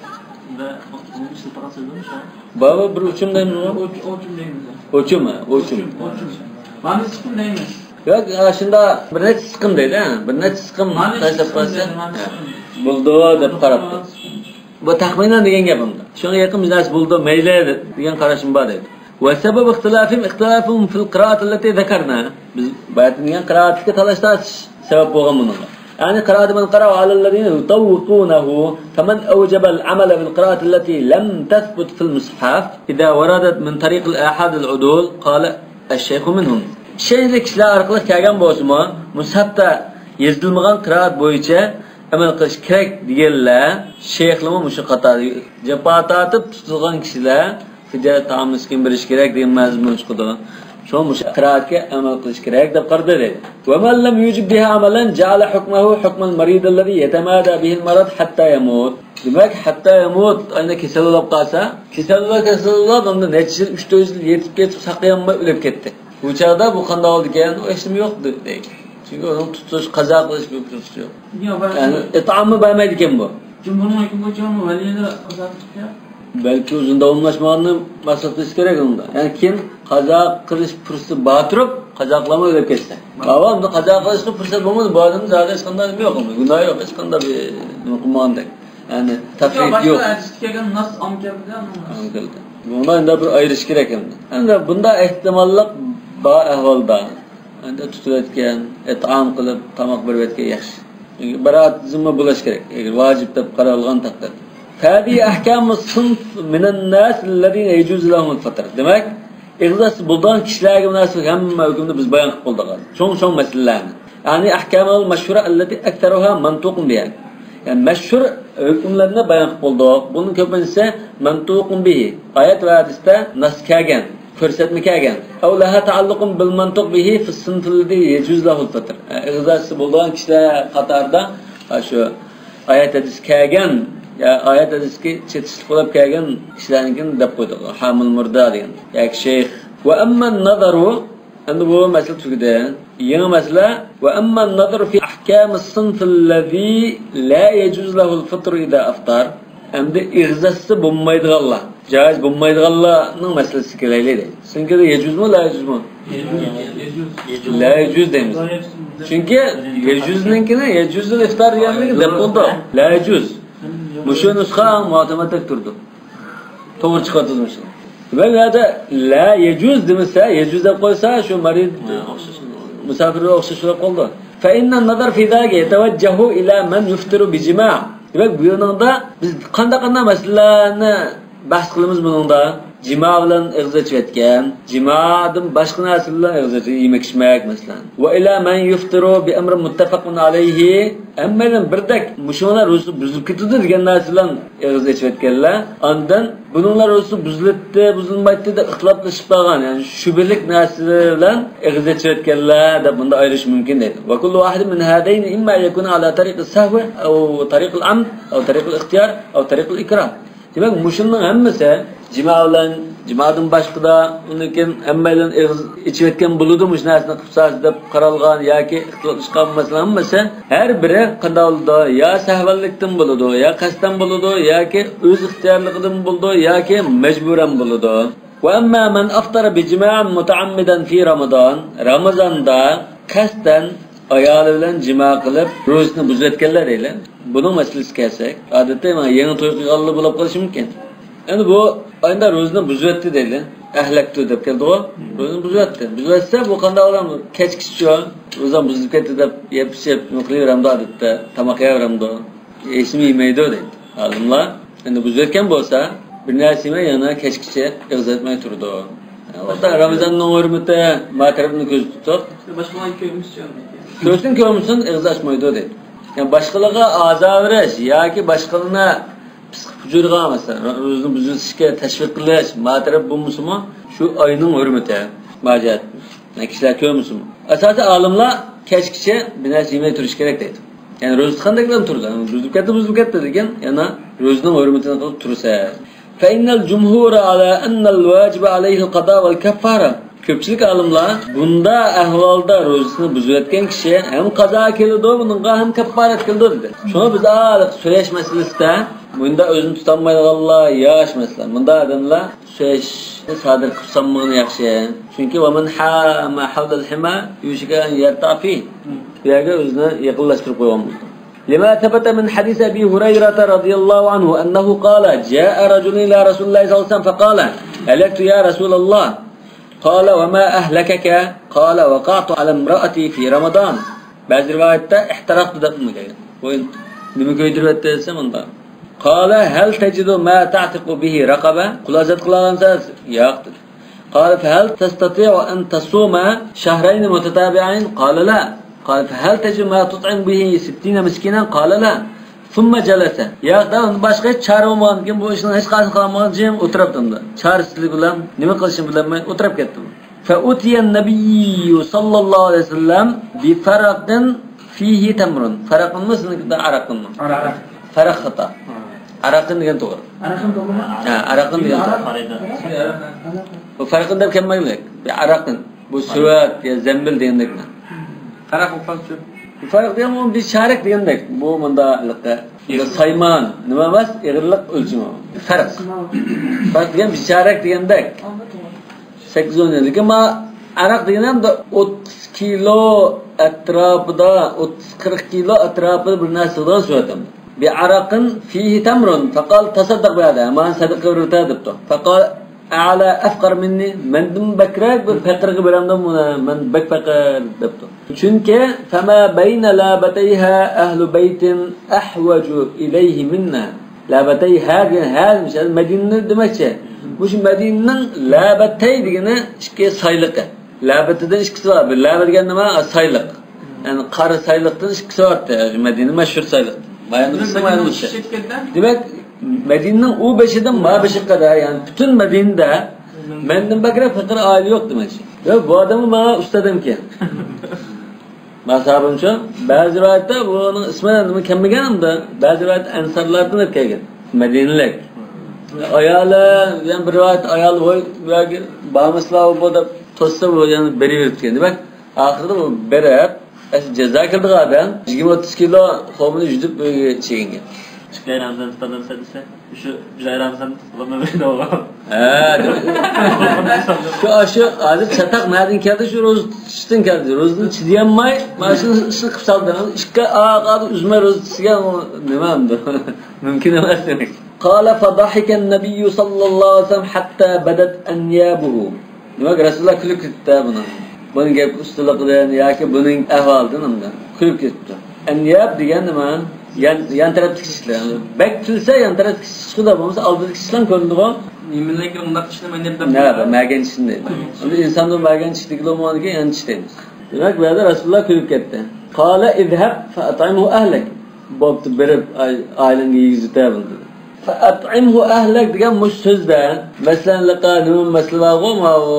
ئۇندا ئوقۇتقۇچىنىڭ ئىشلىتىدىغان سۆزىمۇ شۇ. بابا بىر ئۇچۇم دەيمىزغۇ؟ ئوچ-، ئوچۇم دەيمىز. ئوچۇم، ھە، ئوچۇم. ئوچۇم، ئوچۇم. مانا سىقىم دەيمىز. ياق، ئاشۇنداق بىر نەچچە سىقىم دەيدۇ، ھە. بىر نەچچە سىقىم مانا تاشلاپ سىقىم قويسا، دەيدۇ، مانا ھە. سىقىم. بولىدۇ دەپ قاراپتۇ. بۇ تەخمىنەن دېگەن گەپ ئۇندا. شۇڭا يېقىن بىر نەرسە بولىدۇ، مەيلى دېگەن قاراشىم بار دەيدۇ. وسبب اختلافهم اختلافهم في القراءة التي ذكرنا. بىز باياتىن دېگەن قىرائەتتىكى تالاش تارتىش سەۋەب بولغان بۇنىڭغا. يعني قراءة من قرأ على الذين يطوقونه، فمن أوجب العمل بالقراءة التي لم تثبت في المصحف إذا وردت من طريق الآحاد العدول قال الشيخ منهم. ئىشەنچلىك كىشىلەر ئارقىلىق كەلگەن بولسىمۇ، مۇسھەپتە يېزىلمىغان قىرائەت بويىچە ئەمەل قىلىش كېرەك دېگەنلەر شەيخلىرىمۇ مۇشۇ قاتاردا. جاپا تارتىپ تۇتۇلغان كىشىلەر فىدىيە تائام مىسكىن بېرىش كېرەك دېگەن مەزمۇن چىقىدۇ. شۇڭا مۇشۇ قىرائەتكە ئەمەل قىلىش كېرەك دەپ قارىدى دەيدۇ. ومن لم يجب بها عملا جعل حكمه حكم المريض الذي يتمادى به المرض حتى يموت. دېمەك، ھەتتا يموت، ئەنە كېسەل بولۇپ قالسا، كېسەللا، كېسەللا، ئۇندا نەچچە يىل، ئۈچ تۆت يىل يېتىپ كېتىپ ساقىيالماي ئۆلۈپ كەتتى. بۇ چاغدا بۇ قانداق بولىدىكەن؟ ئۇ ھېچنېمە يوق دەيدۇ. چۈنكى ئۇنىڭ تۇتۇش، قازا قىلىش بىر پۇرسىتى يوق. يەنى ئىتئاممۇ بەرمەيدىكەن بۇ. جۇمھۇرنىڭ ھۆكمى بويىچە ۋەلىيلەر قازا قىلىشكە. بەلكى ئۇزۇن داۋاملاشمىغاننى مەقسەت قىلىش كېرەك ئۇندا. يەنى كېيىن قازا قىلىش پۇرسىتى بار تۇرۇپ، قازا قىلالماي ئۆلۈپ كەتسە. ئاۋۋال ئۇندا قازا قىلىشقا پۇرسەت بولمىدى. بۇ ئادەمنىڭ زادى ھېچقانداق نېمە يوق. گۇناھى يوق، ھېچقانداق بىر نېمە قىلمىغاندەك. يەنى تەفرىت يوق. ھەدىستە كەلگەن ناس ئام كەلدى. ئام كەلدى. بۇندا ئەمدى بىر ئايرىش كېرەك ئەمدى. ئەمدى بۇنداق ئېھتىماللىق بار ئەھۋالدا. ئەمدى تۇتۇۋەتكەن، ئىتئام قىلىپ، تاماق بېرىۋەتكەن ياخشى. چۈنكى بىراتىزمۇ بولۇش كېرەك. ئەگەر ۋاجىپ دەپ قارالغان تەقدىردە. فهذه أحكام الصنف من الناس الذين يجوز لهم الفطر. دېمەك، ئېغىز ئاچسا بولىدىغان كىشىلەرگە مۇناسىۋەتلىك ھەممە ھۆكۈمنى بىز بايان قىلىپ بولدۇق ھازىر. چوڭ-چوڭ مەسىلىلەرنى. يەنى أحكام المشهورة التي أكثرها منطوق بها. يەنى مەشھۇر ھۆكۈملەرنى بايان قىلىپ بولدۇق. بۇنىڭ كۆپىنچىسى منطوق به. ئايەت ۋە ھەدىستە ناس كەلگەن، كۆرسەتمە كەلگەن. أو لها تعلق بالمنطوق به في الصنف الذي يجوز له الفطر. ئېغىز ئاچسا بولىدىغان كىشىلەر قاتارىدا، ھە، شۇ ئايەت ھەدىس كەلگەن، يا ئايەت ھەدىسكە چېتىشلىق بولۇپ كەلگەن كىشىلەرنىڭكىنى دەپ قويدۇق. حامىل مۇردا دېگەن ياكى شەيخ. وأما النظر، ئەمدى بۇ مەسىلە تۈگىدى. يېڭى مەسىلە. وأما النظر في أحكام الصنف الذي لا يجوز له الفطر إذا أفطر. ئەمدى ئېغىز ئاچسا بولمايدىغانلار، جايىز بولمايدىغانلارنىڭ مەسىلىسىگە كېلەيلى. سىزنىڭكىدە يەجۇزمۇ، لا يەجۇزمۇ؟ يەجۇز. لا يەجۇز دەيمىز. چۈنكى يەجۇزنىڭكىنى، يەجۇزۇل ئىفطار دېگەنلىكى دەپ بولدى. لا يەجۇز. مۇشۇ نۇسخا مۇئتەمەتتەك تۇرىدۇ. توغرا چىقىۋاتىدۇ مۇشۇ. دېمەك، بۇ يەردە لا يەجۇز دېمىسە، يەجۇز دەپ قويسا، شۇ مەرىد، مۇساپىرغا ئوخشاش بولۇپ قالدى. فإن النظر في ذلك يتوجه إلى من يفطر بجماع. دېمەك، بۇنىڭدا بىز قانداق، قانداق مەسىلىلەرنى بەھس قىلىمىز بۇنىڭدا؟ جىما بىلەن ئېغىز ئېچىۋەتكەن، جىمادىن باشقا نەرسە بىلەن ئېغىز ئېچىپ يېمەك ئىچمەك، مەسىلەن. وإلى من يفطر بأمر متفق عليه، ھەممەيلەن بىردەك، مۇشۇڭلار روزىسى بۇزۇلۇپ كېتىدۇ دېگەن نەرسە بىلەن ئېغىز ئېچىۋەتكەنلەر. ئاندىن بۇنىڭلار روزىسى بۇزۇلۇپتۇ، بۇزۇلمايتتى دەپ ئىختىلاپلىشىپ قالغان، يەنى شۈبھىلىك نەرسىلەر بىلەن ئېغىز ئېچىۋەتكەنلەر دەپ بۇندا ئايرىش مۇمكىن دەيدۇ. وكل واحد من هذين إما أن يكون على طريق السهو أو طريق الأمن أو طريق الاختيار أو طريق الإكراه. دېمەك، مۇشۇنىڭ ھەممىسى جىما بىلەن، جىمادىن باشقىدا، ئۇندىن كېيىن ھەممەيلەن ئېغىز ئېچىۋەتكەن بولىدۇ، مۇشۇ نەرسىنى قىلسا دەپ قارالغان ياكى ئىختىلاپلىشقان مەسىلە ھەممىسى، ھەر بىرى قانداق بولىدۇ؟ يا سەھۋەنلىكتىن بولىدۇ، يا قەستەن بولىدۇ، ياكى ئۆز ئىختىيارلىقىدىن بولىدۇ، ياكى مەجبۇرەن بولىدۇ. وأما من أفطر بجماع متعمدا في رمضان، رامىزاندا قەستەن ئايالى بىلەن جىما قىلىپ، روزىسىنى بۇزۇۋەتكەنلەر دەيلى. بۇنىڭ مەسىلىسىگە كەلسەك، ئادەتتە مانا يېڭى توي قىلغانلار بولۇپ قېلىشى مۇمكىن. ئەمدى بۇ ئايدا روزىنى بۇزۇۋەتتى دەيلى. ئەھلەكتۇ دەپ كەلدىغۇ. روزىنى بۇزۇۋەتتى. بۇزۇۋەتسە، بۇ قانداق بولامدۇ؟ كەچكىچە روزام بۇزۇلۇپ كەتتى دەپ يەپ ئىچىپ نېمە قىلىۋېرەمدۇ ئادەتتە؟ تاماق يەۋېرەمدۇ؟ ھېچنېمە يېمەيدۇ دەيدۇ ئالىملار. ئەمدى بۇزۇۋەتكەن بولسا، بىر نەرسە يېمەي يەنە كەچكىچە ئېغىز ئېچىپ تۇرىدۇ. ئالبەتتە، رامىزاننىڭ ھۆرمىتى ما تەرەپنى كۆزدە تۇتۇپ، باشقىلارنى كۆرمىسۇن، كۆرسۇن كۆرمىسۇن، ئېغىز ئاچمايدۇ دەيدۇ. يەنى باشقىلارغا ئازار بېرىش ياكى باشقىلارنى پىسقا پۇجۇرغا، مەسىلەن، روزىنى بۇزۇۋېتىشكە تەشۋىق قىلىش ما تەرەپ بولمىسىمۇ، شۇ ئاينىڭ ھۆرمىتى، ماجىت. يەنى كىشىلەر كۆرمىسىمۇ. ئاساسىي ئالىملار كەچكىچە بىر نەرسە يېمەي تۇرۇش كېرەك دەيدۇ. يەنى روزا تۇتقاندەكلا تۇرىدۇ. بۇزۇلۇپ كەتتى، بۇزۇلۇپ كەتتى دېگەن، يەنە روزىنىڭ ھۆرمىتىنى قىلىپ تۇرىسەن. فإن الجمهور على أن الواجب عليه القضاء والكفارة. كۆپچىلىك ئالىملار بۇنداق ئەھۋالدا روزىسىنى بۇزۇۋەتكەن كىشى ھەم قازا كېلىدۇ، بۇنىڭغا ھەم كەپپارەت كېلىدۇ دېدى. شۇڭا بىز ھېلىقى سۈرەش مەسىلىسىدە، بۇندا ئۆزىنى تۇتالمايدىغانلار ياش، مەسىلەن، بۇنداق ئادەملەر سۈرەشنى سادىر قىلىپ سالمىغىنى ياخشى. چۈنكى ومن حام حول الحمى يوشك أن يرتع فيه. بۇ يەرگە ئۆزىنى يېقىنلاشتۇرۇپ قويغان بولىدۇ. لما ثبت من حديث أبي هريرة رضي الله عنه أنه قال: جاء رجل إلى رسول الله صلى الله عليه وسلم فقال: هلكت يا رسول الله. قال: وما أهلكك؟ قال: وقعت على امرأتي في رمضان. بەزى رىۋايەتتە احترقت دەپمۇ كەلگەن. بۇ نېمە كۆيدۈرۈۋەتتى دېسە مۇنداق. قال: هل تجد ما تعتق به رقبة؟ قۇل ئازاد قىلالامسەن؟ ياق دېدى. قال: فهل تستطيع أن تصوم شهرين متتابعين؟ قال: لا. قال: فهل تجد ما تطعم به ستين مسكينا؟ قال: لا. ثم جلس. ياق، ئۇندىن باشقا ھېچ چارە بولمىغاندىكىن، بۇ ئىشنىڭ ھېچقايسىنى قىلالمىغان، جىم ئولتۇرۇپتۇ. چارىسىزلىك بىلەن نېمە قىلىشىنى بىلەلمەي ئولتۇرۇپ كەتتى. فأتي النبي صلى الله عليه وسلم بفرق فيه تمر. فەرەقنىمۇ سىزنىڭكىدە ئەرەقنىمۇ؟ ئەرەق. فەرەق خاتا. ھە. ئەرەقىن دېگەن توغرا. ئەرەقىن توغرىمۇ؟ ھە، ئەرەقىن دېگەن توغرا. ئەرەق. بۇ فەرەقىن دەپ كەلمەيلىك. بۇ ئەرەقىن. بۇ سۈۋەت يا زەمبىل دېگەندەك. فەرەق بولۇپ قالسا. بۇ فەرەق دېگەن بۇ بىر چارەك دېگەندەك. بۇ مۇنداق سايمان، نېمە ئەمەس، ئېغىرلىق ئۆلچىمى. فەرەق. فەرەق دېگەن بىر چارەك دېگەندەك. سەككىز ئون يىل. لېكىن ما ئەرەق دېگەن ھەم ئوتتۇز كىلو ئەتراپىدا، ئوتتۇز قىرىق كىلو ئەتراپىدا بىر نەرسە سېتىدىغان سۈرەت ھەم. بىئەرەقىن فىيھى تەمرۇن، فەقال تەسەددەق بىھازا، مانا سەدىقە بېرىۋېتە دەپتۇ. فەقال ئەلە ئەفقەر مىننى، مەندىن بەكرەك بىر پەقىرگە بېرەمدۇ بۇنى، مەن بەك پەقىر دەپتۇ. چۈنكى فەما بەينە لەبەتەيھا ئەھلۇ بەيتىن ئەھۋەجۇ ئىلەيھى مىننا. لەبەتەي ھە دېگەن ھە دېمەكچى، مەدىنىنى دېمەكچى. مۇشۇ مەدىنىنىڭ لەبەتەي دېگىنى ئىككى سايلىقى. لەبەتىدىن ئىككىسى بار. بىر لەبە دېگەن نېمە؟ سايلىق. يەنى قارا سايلىقتىن ئىككىسى بار. مەدىنە مەشھۇر سايلىق. بايان دېسە، بايان دېسە. دېمەك، مەدىنىنىڭ ئۇ بېشىدىن ما بېشىغا قەدەر، يەنى پۈتۈن مەدىنىدە مەندىن بەكرەك پەقىر ئائىلە يوق دېمەكچى. يا، بۇ ئادەممۇ ماڭا ئۇستاز ئىكەن. مەزھەبىمچۇ، بەزى رىۋايەتتە بۇنىڭ ئىسمى نېمە كەلمىگەن ئەمدى. بەزى رىۋايەتتە ئەنسارلاردىن دەپ كەلگەن. مەدىنىلىك. ئايالى، يەنە بىر رىۋايەتتە ئايالى، ۋوي، بۇ يەرگە بارمىسىلا بۇ دەپ توسسا، بۇ يەنە بېرىۋېرىپتىكەن. دېمەك، ئاخىرىدا بۇ بېرىپ، ئەسلى جازا كېلىدىغان ئادەم يىگىرمە ئوتتۇز كىلو خورمىنى يۈدۈپ ئۆيگە چېكىنگەن. ئىككى ئاي رامىزان تۇتالمىسا دېسە، شۇ بىر ئاي رامىزان تۇتۇلمايدۇ. ھە، شۇ، شۇ ھازىر چاتاق نەدىن كەلدى؟ شۇ روزا تۇتۇشتىن كەلدى. روزىدىن چىدىيالماي، مانا شۇ ئىشنى قىلىپ سالدى. ئىككى ئاي قالدى ئۈزمەي روزا تۇتسىكەن، ئۇ نېمە ئەمدى؟ مۇمكىن ئەمەس دېمەك. قال فضحك النبي صلى الله عليه وسلم حتى بدت أنيابه. دېمەك، رەسۇلۇللا كۈلۈپ كېتىپتۇ بۇنىڭ. بۇنىڭ گەپ ئۇستىلىقىدىن ياكى بۇنىڭ ئەھۋالىدىن ئۇنداق كۈلۈپ كېتىپتۇ. ئەنياب دېگەن نېمە؟ يان، يان تەرەپتىكى چىشلار. بەك كۈلسە، يان تەرەپتىكى چىشقا بولمىسا، ئالدىدىكى چىشلار كۆرۈنىدىغۇ. نېمىلىكىن ئۇنداق چىشنى مەن دەپ نە، مەگەن چىشنى دەيمىز. ئەمدى ئىنساندىن مەگەن چىش دېگىلى بولمىغاندىكىن، يان چىش دەيمىز. دېمەك، بۇ يەردە رەسۇلۇللا كۈلۈپ كەتتى. قال اذهب فأطعمه أهلك. بوپتۇ، بېرىپ ئائىلەڭگە يېگۈزۈتە بۇنى دېدى. فأطعمه أهلك دېگەن مۇشۇ سۆزدە، مەسىلەن، لىقا نېمە مەسىلە بارغۇ، ماۋۇ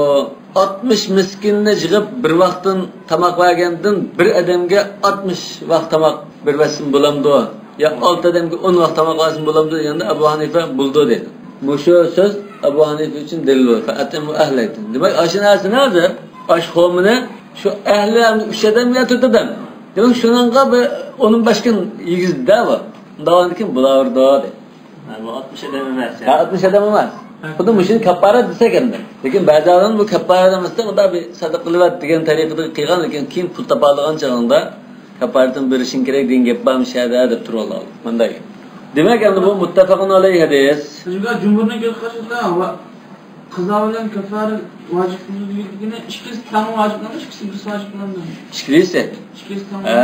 ئاتمىش مىسكىننى يىغىپ بىر ۋاقىتتىن تاماق بەرگەندىن بىر ئادەمگە ئاتمىش ۋاق تاماق بېرىۋەتسىمۇ بولامدۇ؟ يا ئالتە ئادەمگە ئون ۋاق تاماق بەرسىمۇ بولامدۇ دېگەندە ئەبۇ ھەنىفە بولىدۇ دېدى. مۇشۇ سۆز ئەبۇ ھەنىفە ئۈچۈن دەلىل بولدى. فأطعمه أهلك. دېمەك، ئاشۇ نەرسىنى ھازىر ئاش خورمىنى شۇ ئەھلى ئۈچ ئادەم يا تۆت ئادەم. دېمەك، شۇنىڭغا بىر ئون بەش كۈن يېگۈزدى-دە بۇ. ئۇنداق بولغاندىكىن بولاۋېرىدۇ دېدى. ھە، بۇ ئاتمىش ئادەم ئەمەس، ھە، يا؟ ئاتمىش ئادەم ئەمەس. ھە. خۇددى مۇشۇنى كاپپارەت دېسەك ئەمدى. لېكىن بەزى ئادەم بۇ كاپپارەت ئەمەستە، ئۇندا بىر سەدىقە قىلىۋەت دېگەن تەرىقىدە قىلغان، لېكىن كېيىن پۇل تاپالىغان چېغىڭدا كاپپارەتنى بېرىشىڭ كېرەك دېگەن گەپ بارمۇ شەدە دەپ تۇرۇۋالغان. مۇنداق گەپ. دېمەك، ئەمدى بۇ مۇتتەپەقۇن ئەلەيھى ھەدىس. شۇڭا جۇمھۇرنىڭ گېپى قارىسا، ۋە قازا بىلەن كەففارە ۋاجىپ بولىدۇ دېگىنى ئىككىسى تەڭ ۋاجىپمۇ، ئىككىسى بىرسى ۋاجىپ بولامدۇ؟ ئىككىلىسى. ئىككىسى تەڭ. ھە.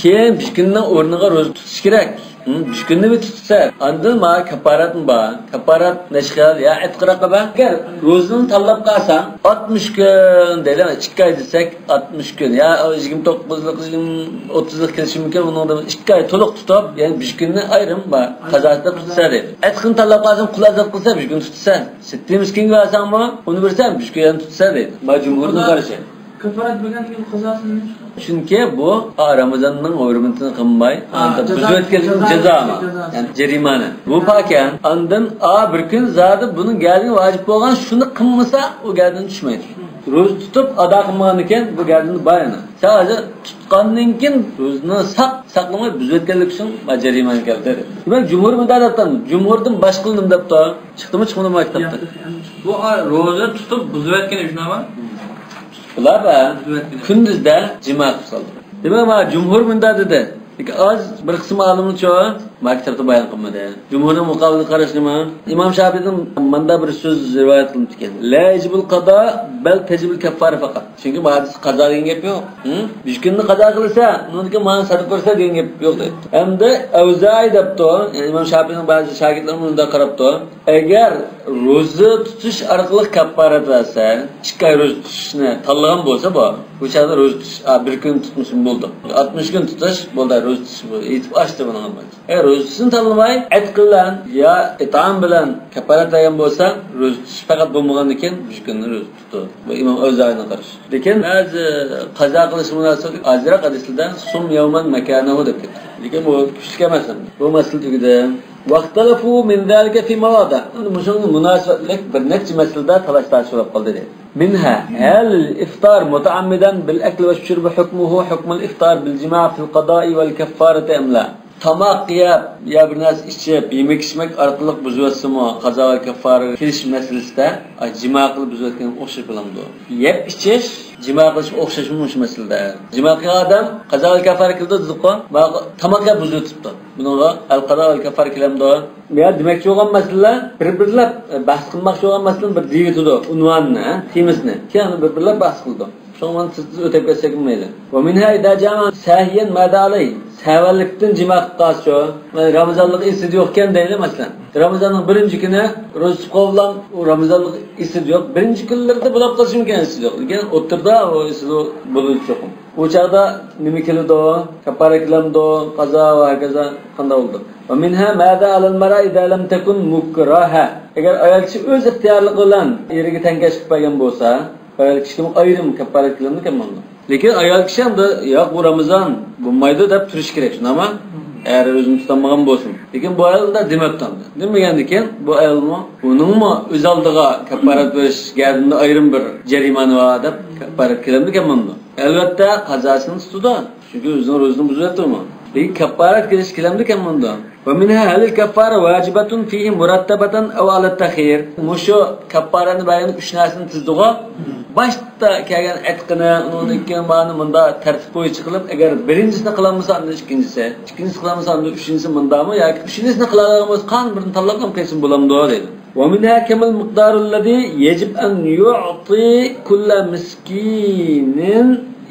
كېيىن بىر كۈننىڭ ئورنىغا روزا تۇتۇش كېرەك. ھە، بىر كۈننى بىر تۇتسا، ئاندىن مانا كاپپارەتمۇ بار. كاپپارەت نەچچە خىل؟ يا ئەتىق رەقەبە. ئەگەر روزىنى تاللاپ قالساڭ، ئاتمىش كۈن دەيلى، ئىككى ئاي دېسەك، ئاتمىش كۈن. يا يىگىرمە توققۇزلۇق، يىگىرمە، ئوتتۇزلۇق كېلىشى مۇمكىن، ئۇنىڭدا ئىككى ئاي تولۇق تۇتۇپ، يەنە بىر كۈننى ئايرىم بار. قازا قىلىپ تۇتسا دەيدۇ. ئەتىقىنى تاللاپ قالساڭ، قۇل ئازاد قىلسا، بىر كۈن تۇتسا. سىتتىمىسكىنگە بەرسەڭمۇ، ئۇنى بەرسەڭ، بىر كۈن تۇتسا دەيدۇ. ما جۇمھۇرنىڭ قارىشى. كاپپارەت بەرگەندىن كېيىن قازاسى نېمە؟ چۈنكى بۇ رامىزاننىڭ ھۆرمىتىنى قىلماي، ھە، ئاندا جازا، بۇزۇۋەتكەنلىكىنى جازا، جازا، جازا. يەنى جەرىمانە. بۇ پاكەن. ئاندىن ئا بىر كۈن زادى بۇنىڭ گەدىنى ۋاجىپ بولغان، شۇنى قىلمىسا، ئۇ گەدىنى چۈشمەيدۇ. روزا تۇتۇپ ئادا قىلمىغاندىن كېيىن بۇ گەدىنى بار يەنە. سەن ھازىر تۇتقاندىن كېيىن روزىنى ساق، ساقلىماي بۇزۇۋەتكەنلىكى ئۈچۈن جەرىمانە كەلتۈر. دېمەك، جۇمھۇر مۇنداق دەپتۇ. جۇمھۇردىن باشقىلار نېمە دەپتۇ؟ چىقتىمۇ، چىقمىدىمۇ كىتابتا؟ بۇ روزا تۇتۇپ بۇزۇۋەتكەن ئۈچۈن نېمە؟ بۇلار بە كۈندۈزدە جىما قىلىپ سالدى. دېمەك، مانا جۇمھۇر مۇنداق دېدى. لېكىن ئاز بىر قىسىم ئالىملارچۇ ما كىتابتا بايان قىلمىدى. جۇمھۇرنىڭ مۇقابىلىگە قاراشنىمۇ؟ ئىمام شاپىيدىن مۇنداق بىر سۆز رىۋايەت قىلىنىپتىكەن. لا يجب القضاء بل تجب الكفارة فقط. چۈنكى بۇ ھەدىستە قازا دېگەن گەپ يوق. ھە؟ بىر كۈننى قازا قىلسا، ئۇنىڭدىن كېيىن مانا سەدىقە بەرسە دېگەن گەپ يوق دەيدۇ. ئەمدى ئەۋزائىي دەپتۇ. يەنى ئىمام شاپىينىڭ بەزى شاگىرتلىرىمۇ مۇنداق قاراپتۇ. ئەگەر روزا تۇتۇش ئارقىلىق كاپپارەت بەرسە، ئىككى ئاي روزا تۇتۇشنى تاللىغان بولسا بۇ، بۇ چاغدا روزا تۇتۇش، ئا، بىر كۈن تۇتمىسىمۇ بولىدۇ. ئاتمىش كۈن تۇتۇش، بولدى، روزا تۇتۇش بۇ، يېتىپ ئاشتى بۇنىڭ ھەممىسى. ئەگەر روزىسىنى تاللىماي، ئەتىق بىلەن يا ئىتئام بىلەن كاپپارەت بەرگەن بولسا، روزا تۇتۇش پەقەت بولمىغاندىن كېيىن بىر كۈننى روزا تۇتىدۇ. بۇ ئىمام ئەۋزائىنىڭ قارىشى. لېكىن بەزى قازا قىلىشقا مۇناسىۋەتلىك ئازراق ھەدىسلەردە سۇم يەۋمەن مەكانەھۇ دەپ كەتتى. لېكىن بۇ كۈچلۈك ئەمەس ئەمدى. بۇ مەسىلە تۈگىدى. واختلفوا من ذلك في مواضع. ئەمدى مۇشۇنىڭغا مۇناسىۋەتلىك بىر نەچچە مەسىلىدە تالاش تارتىش بولۇپ قالدى دەيدۇ. منها، هل الإفطار متعمدا بالأكل والشرب حكمه حكم الإفطار بالجماع في القضاء والكفارة أم لا؟ تاماق يەپ يا بىر نەرسە ئىچىپ، يېمەك ئىچمەك ئارقىلىق بۇزۇۋەتسىمۇ، قازا ۋە كەففارە كېلىش مەسىلىسىدە، ئاي، جىما قىلىپ بۇزۇۋەتكەنگە ئوخشاش بولامدۇ؟ يەپ ئىچىش جىما قىلىشقا ئوخشاشمۇ مۇشۇ مەسىلىدە؟ جىما قىلغان ئادەم قازا ۋە كەففارە كېلىدۇ دېدۇققۇ، مانا تاماق يەپ بۇزۇۋېتىپتۇ. بۇنىڭغا ئەل قازا ۋەل كەففارە كېلەمدۇ؟ يا دېمەكچى بولغان مەسىلىلەر بىر-بىرلەپ، ئە، بەھس قىلماقچى بولغان مەسىلىنى بىر دېيىۋېتىدۇ، ئۇنۋاننى، ھە، تېمىسىنى. كېيىن بىر-بىرلەپ بەھس قىلىدۇ. شۇڭا مانا تېز-تېز ئۆتۈپ كەتسەكمۇ مەيلى. ومنها إذا جامع ساهيا ماذا عليه؟ سەھۋەنلىكتىن جىما قىلىپ قالسىچۇ؟ مانا رامىزانلىق ئېسىدە يوقكەن دەيلى، مەسىلەن. رامىزاننىڭ بىرىنچى كۈنى روزا تۇتۇپ قالغان، ئۇ رامىزانلىق ئېسىدە يوق. بىرىنچى كۈنلىرىدە بولۇپ قالسىمىكىن ئېسىدە يوق. لېكىن ئوتتۇرىدا ئۇ ئېسىدە بولىدۇ چوقۇم. ئۇ چاغدا نېمە كېلىدۇ؟ كەپپارە كېلەمدۇ؟ قازا ۋە ھاكازا قانداق بولىدۇ؟ ومنها ماذا على المرأة إذا لم تكن مكرهة؟ ئەگەر ئايال كىشى ئۆز ئىختىيارلىقى بىلەن ئېرىگە تەڭكەش قىلىپ بەرگەن بولسا، ئايال كىشىگىمۇ ئايرىم كەپپارەت كېلەمدۇ كەلمەمدۇ؟ لېكىن ئايال كىشى ئەمدى، ياق، بۇ رامىزان بولمايدۇ دەپ تۇرۇشى كېرەك، شۇنداقمۇ؟ ئەر ئۆزىنى تۇتالمىغان بولسۇن. لېكىن بۇ ئايال ئۇنداق دېمەپتۇ ئەمدى. دېمىگەندىكىن بۇ ئايالمۇ ئۇنىڭمۇ ئۆز ئالدىغا كەپپارەت بېرىش گەدىنىدە ئايرىم بىر جەرىمانە بار دەپ كەپپارەت كېلەمدۇ كەلمەمدۇ؟ ئەلۋەتتە، قازاسىنى تۇتىدۇ. چۈنكى ئۆزىنىڭ روزىسىنى بۇزۇۋەتتىمۇ. لېكىن كەپپارەت كېلىش كېلەمدۇ كەلمەمدۇ؟ ومنها هل الكفارة واجبة فيه مرتبة أو على التخيير؟ مۇشۇ كەپپارەتنى بەرگەندە ئۈچ نەرسىنى تىزدىغۇ. باشتا كەلگەن ئەتىقىنى، ئۇنىڭدىن كېيىن بارنى مۇنداق تەرتىپ بويىچە قىلىپ، ئەگەر بىرىنچىسىنى قىلالمىسا، ئاندىن ئىككىنچىسى، ئىككىنچىسىنى قىلالمىسا، ئاندىن ئۈچىنچىسى، مۇنداقمۇ ياكى ئۈچىنچىسىنى قىلالايدىغان بولسا، قاندىن بىرىنى تاللاپ قىلسىمۇ بولامدۇ دەيدۇ. ومنها كم المقدار الذي يجب أن يعطي كل مسكين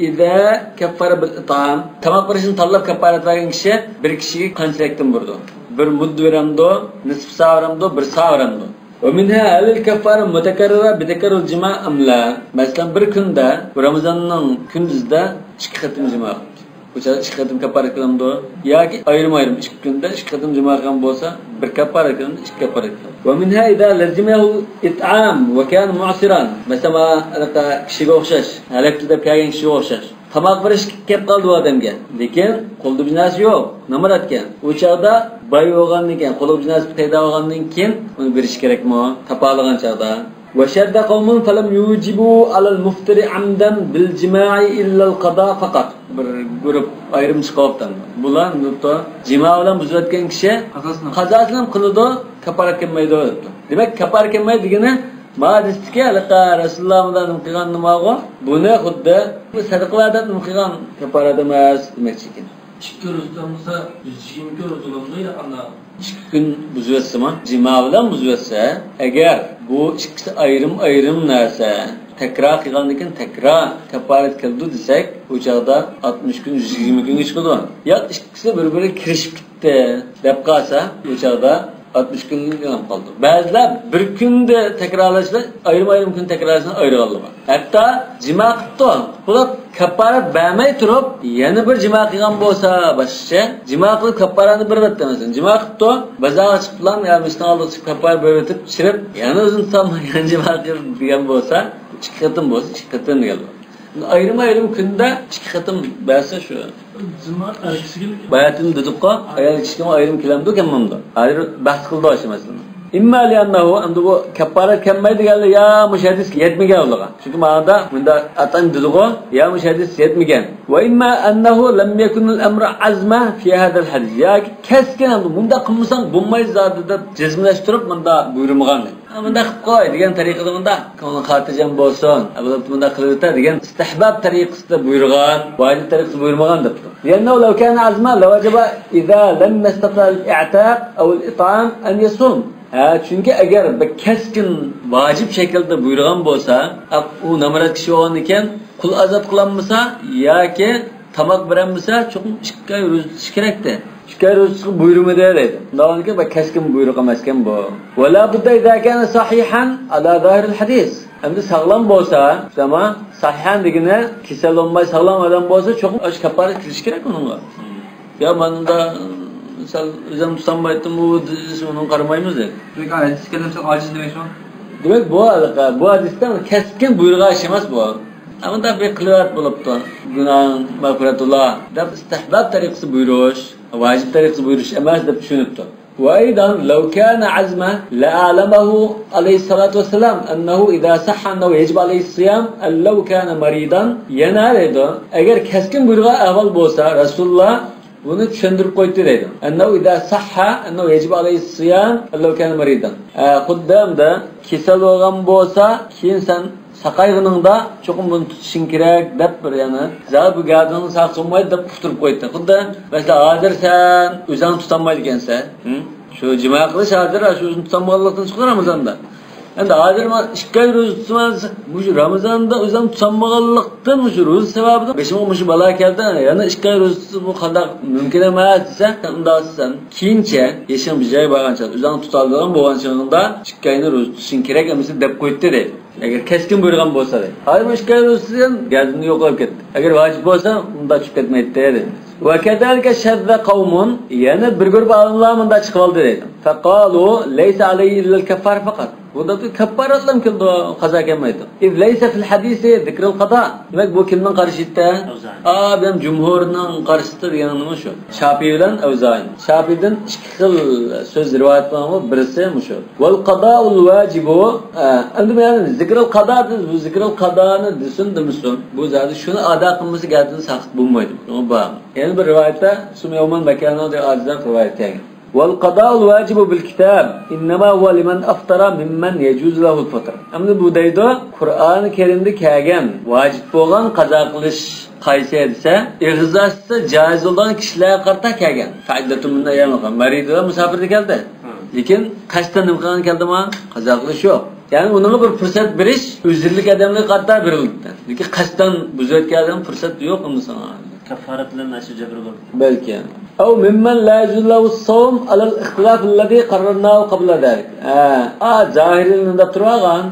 إذا كفر بالإطعام. تاماق بېرىشنى تاللاپ كەپپارەت بەرگەن كىشى بىر كىشىگە قانچىلىكتىن بېرىدۇ؟ بىر مۇددا بېرەمدۇ؟ نىسپا سا بېرەمدۇ؟ بىر سا بېرەمدۇ؟ ومنها هل الكفارة متكررة بتكرر الجماع أم لا؟ مەسىلەن، بىر كۈندە، رامىزاننىڭ كۈندۈزىدە ئىككى قېتىم جىما قىلدى. بۇ چاغدا ئىككى قېتىم كەپپارەت قىلامدۇ؟ ياكى ئايرىم-ئايرىم ئىككى كۈندە ئىككى قېتىم جىما قىلغان بولسا، بىر كەپپارەت قىلامدۇ، ئىككى كەپپارەت قىلامدۇ؟ ومنها إذا لزمه الإطعام وكان معسرا. مەسىلەن، مانا ھېلىقى كىشىگە ئوخشاش، ھەلەكتە دەپ كەلگەن كىشىگە ئوخشاش. تاماق بېرىش كەپ قالدى بۇ ئادەمگە. لېكىن قولىدا بىر نەرسە يوق، نامراتكەن. ئۇ چاغدا باي بولغاندىن كېيىن، قولىغا بىر نەرسە پەيدا بولغاندىن كېيىن ئۇنى بېرىش كېرەكمۇ؟ تاپالىغان چاغدا. وشذ قوم فلم يوجبوا على المفطر عمدا بالجماع إلا القضاء فقط. بىر گۇرۇپ ئايرىم چىقىۋاپتۇ. بۇلار نۇقتا جىما بىلەن بۇزۇۋەتكەن كىشى قازاسىنى قازاسىنى قىلىدۇ، كاپپارەت كەلمەيدۇ دەپتۇ. دېمەك، كاپپارەت كەلمەيدۇ دېگىنى، ما دېسىدىكى، ھېلىقى رەسۇلۇللا مۇنداق نېمە قىلغان نېمىغۇ؟ بۇنى خۇددى بۇ سەدىقە بەر دەپ نېمە قىلغان كاپپارەت ئەمەس دېمەكچى ئىكەن. ئىككى كۈن روزا تۇتالمىسا، يۈز يىگىرمە كۈن روزا بولامدۇ يا قانداق؟ ئىككى كۈن بۇزۇۋەتسىمۇ، جىما بىلەن بۇزۇۋەتسە، ئەگەر بۇ ئىككىسى ئايرىم-ئايرىم نەرسە، تەكرار قىلغاندىن كېيىن تەكرار كاپپارەت كېلىدۇ دېسەك، ئۇ چاغدا ئاتمىش كۈن، يۈز يىگىرمە كۈنگە چىقىدۇ. يا ئىككىسى بىر-بىرىگە كىرىشىپ كېتىپ، دەپ قالسا، ئۇ چاغدا ئاتمىش كۈنلۈك بولۇپ قالىدۇ. بەزىلەر بىر كۈندە تەكرارلاشنى، ئايرىم-ئايرىم كۈن تەكرارلاشنى ئايرىغانلار بار. ھەتتا جىما قىپتۇ، بولۇپ كاپپارەت بەرمەي تۇرۇپ، يەنە بىر جىما قىلغان بولسا باشقىچە، جىما قىلىپ كاپپارەتنى بېرىۋەتتى، مەسىلەن، جىما قىپتۇ، بازارغا چىقىپلا، يا مىشنىڭ ئالدىغا چىقىپ كاپپارەت بېرىۋېتىپ، چىرىپ، يەنە ئۆزىنى تۇتالماي يەنە جىما قىلىپ دېگەن بولسا، ئىككى قېتىم بولسا، ئىككى قېتىم دېگەن بولسا. ئايرىم-ئايرىم كۈندە ئىككى قېتىم بەرسە شۇ. جىما ئەر كىشىگە باياتىن دېدۇققۇ، ئايال كىشىگىمۇ ئايرىم كېلەمدۇ، كەلمەمدۇ؟ ھازىر بەھس قىلدۇق شۇ مەسىلىنى. ئىمما لىئەننەھۇ، ئەمدى بۇ كەپپارەت كەلمەيدۇ دېگەنلەر يا مۇشۇ ھەدىس يەتمىگەن ئۇلارغا. چۈنكى ماڭىدا مۇنداق ئاتان دېدىغۇ، يا مۇشۇ ھەدىس يەتمىگەن. ۋە ئىمما ئەننەھۇ لەم يەكۇنىل ئەمرۇ ئەزمە فى ھازەل ھەدىس. ياكى كەسكىن ئەمدى مۇنداق قىلمىساڭ بولمايدۇ زادى دەپ جەزملەشتۈرۈپ مۇنداق بۇيرۇمىغان. ھە، مۇنداق قىلىپ قوي دېگەن تەرىقىدە مۇنداق، كۆڭلۈڭ خاتىرجەم بولسۇن. ھە، بولۇپتۇ، مۇنداق قىلىۋېتە دېگەن ئىستىھباب تەرىقىسىدە بۇيرۇغان، ۋاجىپ تەرىقىسىدە بۇيرۇمىغان دەپتۇ. لأنه لو كان عزما لوجب إذا لم يستطع الإعتاق أو الإطعام أن يصوم. ھە، چۈنكى ئەگەر بىر كەسكىن ۋاجىپ شەكىلدە بۇيرۇغان بولسا، ئە، ئۇ نامرات كىشى بولغاندىكىن، قۇل ئازاد قىلالمىسا ياكى تاماق بېرەلمىسە، چوقۇم ئىككى ئاي روزا تۇتۇشى كېرەكتى. ئىككى ئاي روزا تۇتۇشقا بۇيرۇمىدى دەيدۇ. شۇنداق بولغاندىكىن بىر كەسكىن بۇيرۇق ئەمەسكەن بۇ. ولا بد إذا كان صحيحا على ظاهر الحديث. ئەمدى ساغلام بولسا، تامام، سەھىھەن دېگىنى كېسەل بولماي ساغلام ئادەم بولسا، چوقۇم ئاشۇ كەپپارەت كېلىشى كېرەك ئۇنىڭغا. يا ماندا سەل ئۆزۈم تۇتالمايتتىمۇ دېسە، ئۇنىڭغا قارىمايمىز دەيدۇ. لېكىن ھەدىسكە كەلسەك ئاجىز دېمەكچىمۇ؟ دېمەك، بۇ ھېلىقى، بۇ ھەدىستە كەسكىن بۇيرۇغان ئىش ئەمەس بۇ. ئەمما بىر قىلىۋەت بولۇپتۇ. گۇناھىڭ مەغپىرەتۇللا دەپ ئىستىھباب تەرىقىسى بۇيرۇش، ۋاجىپ تەرىقىسى بۇيرۇش ئەمەس دەپ چۈشىنىپتۇ. وأيضا لو كان عزما لأعلمه عليه الصلاة والسلام أنه إذا صح أنه يجب عليه الصيام أن لو كان مريضا. يەنە دەيدۇ، ئەگەر كەسكىن بۇيرۇغان ئەھۋال بولسا، رەسۇلۇللا بۇنى چۈشەندۈرۈپ قويدى دەيدۇ. أنه إذا صح أنه يجب عليه الصيام أن لو كان مريضا. ئە، خۇددى ئەمدى كېسەل بولغان بولسا، كېيىن سەن ساقايغىنىڭدا چوقۇم بۇنى تۇتۇشۇڭ كېرەك دەپ بىر يەنە زادى بۇ گەدىنىڭ ساقىسى بولمايدۇ دەپ ئۇقتۇرۇپ قويدى. خۇددى مەسىلەن، ھازىر سەن ئۆزۈڭ تۇتالمايدىكەنسەن. ھە؟ شۇ جىما قىلىش ھازىر شۇ ئۆزۈڭ تۇتالمىغانلىقتىن چىقىدۇ رامىزاندا. ئەمدى ھازىر مەن ئىككى ئاي روزا تۇتىمەن دېسە، مۇشۇ رامىزاندا ئۆزۈڭ تۇتالمىغانلىقتىن مۇشۇ روزا سەۋەبىدىن بېشىمغا مۇشۇ بالا كەلدى، يەنە ئىككى ئاي روزا تۇتۇپ بۇ قانداق مۇمكىن ئەمەس دېسە، ئۇنداق دېسەم، كېيىنچە يېشىڭ بىر جايغا بارغان چاغدا، ئۆزۈڭ تۇتالىدىغان بولغان چېغىڭدا ئىككى ئاينى روزا تۇتۇشۇڭ كېرەك ئەمەسمۇ دەپ قويدى دەيدۇ. ئەگەر كەسكىن بۇيرۇغان بولسا دەيدۇ. ھازىر بۇ ئىككى ئاي روزا تۇتسا گەدىنى يوقاپ كەتتى. ئەگەر ۋاجىپ بولسا ئۇنداق چۈشۈپ كەتمەيتتى دەيدۇ. وكذلك شذ قوم، يەنە بىر گۇرۇپ ئالىملار مۇنداق چىقىۋالدى دەيدۇ. فقالوا ليس عليه إلا الكفارة فقط. بۇندا كەففارەتلەم كېلىدۇ، قازا كەلمەيدۇ. إذ ليس في الحديث ذكر القضاء. دېمەك، بۇ كىمنىڭ قارىشى ئىدى؟ ئەۋزائىي. ئا، بۇ جۇمھۇرنىڭ قارىشى دېگەن نېمە شۇ؟ شاپىي بىلەن ئەۋزائىي. شاپىيدىن ئىككى خىل سۆز رىۋايەت قىلغان، بىرسى مۇشۇ. والقضاء الواجب، ئا، ئەمدى بۇ يەردە ذكر القضاء دېدى، بۇ ذكر القضاءنى دېسۇن دېمىسۇن، بۇ زادى شۇنى ئادا قىلمىسا گەدىنى ساقىت بولمايدۇ. شۇڭا بار. يەنە بىر رىۋايەتتە سم يوما مكانا دەپ ئاجىزراق رىۋايەت كەلگەن. والقضاء الواجب بالكتاب إنما هو لمن أفطر ممن يجوز له الفطر. ئەمدى بۇ دەيدۇ، قۇرئانى كەرىمدە كەلگەن ۋاجىپ بولغان قازا قىلىش قايسى دېسە، ئېغىز ئاچسا جائىز بولىدىغان كىشىلەرگە قارىتا كەلگەن. فعدة من أيام أخر. مەرىد ۋە مۇساپىردە كەلدى. لېكىن قەستەن نېمە قىلغان كەلدىما؟ قازا قىلىش يوق. يەنى ئۇنىڭغا بىر پۇرسەت بېرىش ئۆزۈرلۈك ئادەملەرگە قارىتا بېرىلدى. لېكىن قەستەن بۇزۇۋەتكەن ئادەم پۇرسەت يوق ئۇنىسىغا. كاففارەت بىلەن ئاشۇ جەبرى بولدى. بەلكى. أو ممن لا يجوز له الصوم على الاختلاف الذي قررناه قبل ذلك. ھە، ئا، زاھىرىيلار دەپ تۇرغان.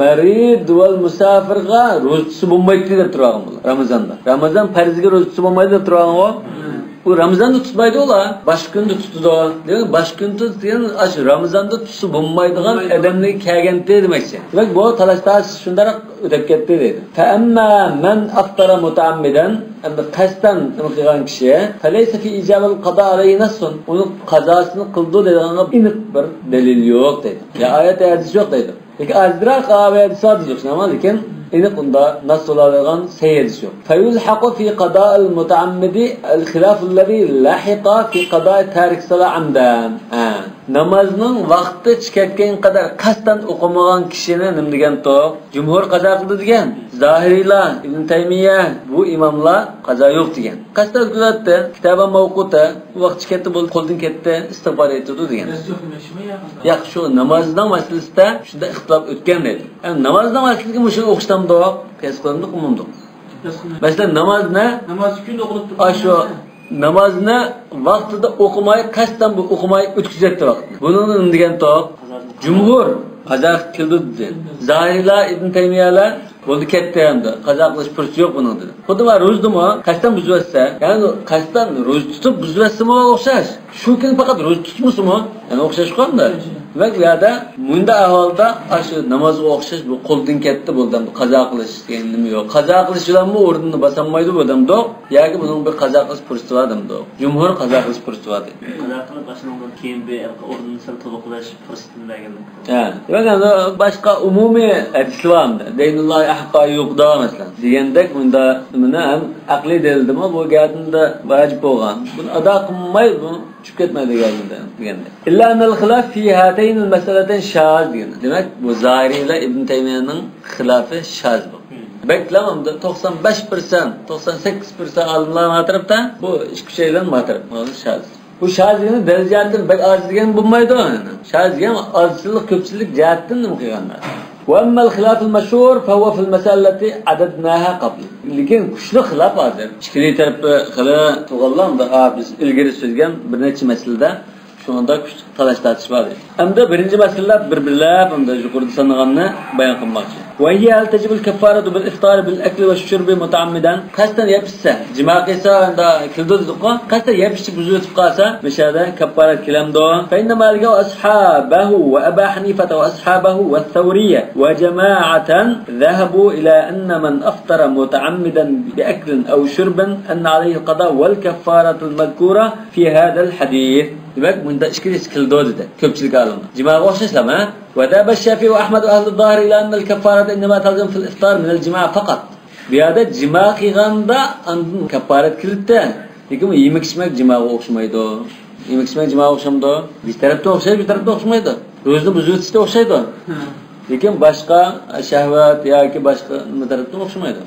مەرىد ۋە مۇساپىرغا روزا تۇتسا بولمايتتى دەپ تۇرغان بۇلار. رامىزاندا. رامىزان پەرزىگە روزا تۇتسا بولمايدۇ دەپ تۇرغانغۇ. ئۇ رامىزاندا تۇتمايدۇ ئۇلار. باشقا كۈندە تۇتىدۇ. دېمەك، باشقا كۈندە تۇتىدۇ دېگەن ئاشۇ رامىزاندا تۇتسا بولمايدىغان ئادەملەرگە كەلگەنتى دېمەكچى. دېمەك، بۇ تالاش تارتىش شۇنداق ئۆتۈپ كەتتى دەيدۇ. فأما من أفطر متعمدا، ئەمدى قەستەن نېمە قىلغان كىشى، فليس في إيجاب القضاء عليه نص. ئۇنى قازاسىنى قىلىدۇ دەيدىغانغا ئېنىق بىر دەلىل يوق دەيدۇ. يا ئايەت، يا ھەدىس يوق دەيدۇ. لېكىن ئازراق ئاۋايەت سادىزلىق شۇنىما، لېكىن ئېنىق ئۇندا ناس بولالايدىغان سەھىھ ھەدىس يوق. فيلحق في قضاء المتعمد الخلاف الذي لحق في قضاء تارك الصلاة عمدا. ھە. نامازنىڭ ۋاقتى چىقىپ كەتكەنگە قەدەر قەستەن ئوقۇمىغان كىشىنى نېمە دېگەنتۇق؟ جۇمھۇر قازا قىلدى دېگەن. زاھىرىيلار، ئىبن تەيمىيە، بۇ ئىماملار قازا يوق دېگەن. قەستەن ئۆتكۈزەتتى. كىتابەن مەۋقۇتە، ۋاقتى كەتتى، بولدى، قولدىن كەتتى، ئىستىغپار ئېيتىدۇ دېگەن. ياق، شۇ نامازنىڭ مەسىلىسىدە شۇنداق ئىختىلاپ ئۆتكەن دەيدۇ. ئەمدى نامازنىڭ مەسىلىسىگە مۇشۇنى ئوخشىتامدۇق؟ قىياس قىلامدۇق، ئۇمۇمدۇق؟ مەسىلەن، نامازنى، ناماز كۈندە ئوقۇلۇپ تۇرغان ئاشۇ نەرسە. نامازنى ۋاقتىدا ئوقۇماي، قەستەن بۇ ئوقۇماي ئۆتكۈزەتتى ۋاقتىنى. بۇنىڭ نېمە دېگەن توق؟ جۇمھۇر قازا كېلىدۇ دېدى. زاھىرىيلار، ئىبن تەيمىيەلەر بولدى، كەتتى ئەمدى. قازا قىلىش پۇرسىتى يوق بۇنىڭ دېدى. خۇددى مانا روزىدىمۇ قەستەن بۇزۇۋەتسە، يەنى قەستەن روزا تۇتۇپ بۇزۇۋەتسىمۇ ئوخشاش. شۇ كۈنى پەقەت روزا تۇتمىسىمۇ، يەنە ئوخشاشقۇ ئەمدى. دېمەك، بۇ يەردە مۇنداق ئەھۋالدا ئاشۇ نامازغا ئوخشاش بۇ قولدىن كەتتى بولدى ئەمدى. قازا قىلىش دېگەن نېمە يوق. قازا قىلىش بىلەنمۇ ئورنىنى باسالمايدۇ بۇ دەمدۇق. ياكى بۇنىڭ بىر قازا قىلىش پۇرسىتى بار دەمدۇق. جۇمھۇر قازا قىلىش پۇرسىتى بار دەيدۇ. قازا قىلىپ، ئاشۇنىڭدىن كېيىن بىر ئورنىنى سەل تولۇقلاش پۇرسىتىنى بەرگەن. ھە، دېمەك، ئەمدى باشقا ئومۇمىي ھەدىسلەر بار ئەمدى. دەينۇللاھى ئەھققا يۇقدا، مەسىلەن، دېگەندەك، بۇندا مانا ھەم ئەقلىي دەلىلدىمۇ بۇ گەدىندا ۋاجىپ بولغان. بۇنى ئادا قىلماي، بۇ چۈشۈپ كەتمەيدۇ گەدىندا دېگەندەك. إلا أن الخلاف في هاتين المسألتين شاذ دېگەن. دېمەك، بۇ زاھىرىيلار ئىبن تەيمىيەنىڭ خىلاپى شاز بۇ. بەكلا ئەمدى توقسان بەش پىرسەنت، توقسان سەككىز پىرسەنت ئالىملار ما تەرەپتە، بۇ ئىككى ئۈچەيلەن ما تەرەپتە. شاز. بۇ شاز دېگەنى دەرىجە جەھەتتىن بەك ئاز دېگەن بولمايدۇ. شاز دېگەن ئازچىلىق، كۆپچىلىك جەھەتتىن نېمە قىلغان. وأما الخلاف المشهور فهو في المسألة التي عددناها قبل. لېكىن كۈچلۈك خىلاپ ھازىر. ئىككىلى تەرەپ خېلى تۇغانلار، بىز ئىلگىرى سۆزلىگەن بىر نەچچە مەسىلىدە شۇنىڭدا كۈچلۈك تالاش تارتىش بار دەيدۇ. ئەمدى بىرىنچى مەسىلىلەر بىر-بىرلەپ ئەمدى يۇقىرىدا سانىغاننى بايان قىلماقچى. وهي هل تجب الكفارة بالإفطار بالأكل والشرب متعمدا؟ قەستەن يەپ ئىچسە، جىما قىلسا ئەمدى كېلىدۇ دېدۇققۇ. قەستەن يەپ ئىچىپ بۇزۇۋېتىپ قالسا، مۇشۇ يەردە كاپپارەت كېلەمدۇ؟ فإن مالكا وأصحابه وأبا حنيفة وأصحابه والثوري وجماعة ذهبوا إلى أن من أفطر متعمدا بأكل أو شرب أن عليه القضاء والكفارة المذكورة في هذا الحديث. دېمەك، مۇندا ئىككىلىسى كېلىدۇ دېدى كۆپچىلىك ئالىملار. جىماغا ئوخشاشلامۇ؟ وذهب الشافعي وأحمد وأهل الظاهر إلى أن الكفارة إنما تلزم في الإفطار من الجماع فقط. بۇ يەردە جىما قىلغاندا ئاندىن كاپپارەت كېلىدۇ. لېكىن بۇ يېمەك ئىچمەك جىماغا ئوخشىمايدۇ. يېمەك ئىچمەك جىماغا ئوخشامدۇ؟ بىر تەرەپتىن ئوخشايدۇ، بىر تەرەپتىن ئوخشىمايدۇ. روزىنى بۇزۇۋېتىشتە ئوخشايدۇ. ھە. لېكىن باشقا شەھۋەت ياكى باشقا نېمە تەرەپتىن ئوخشىمايدۇ.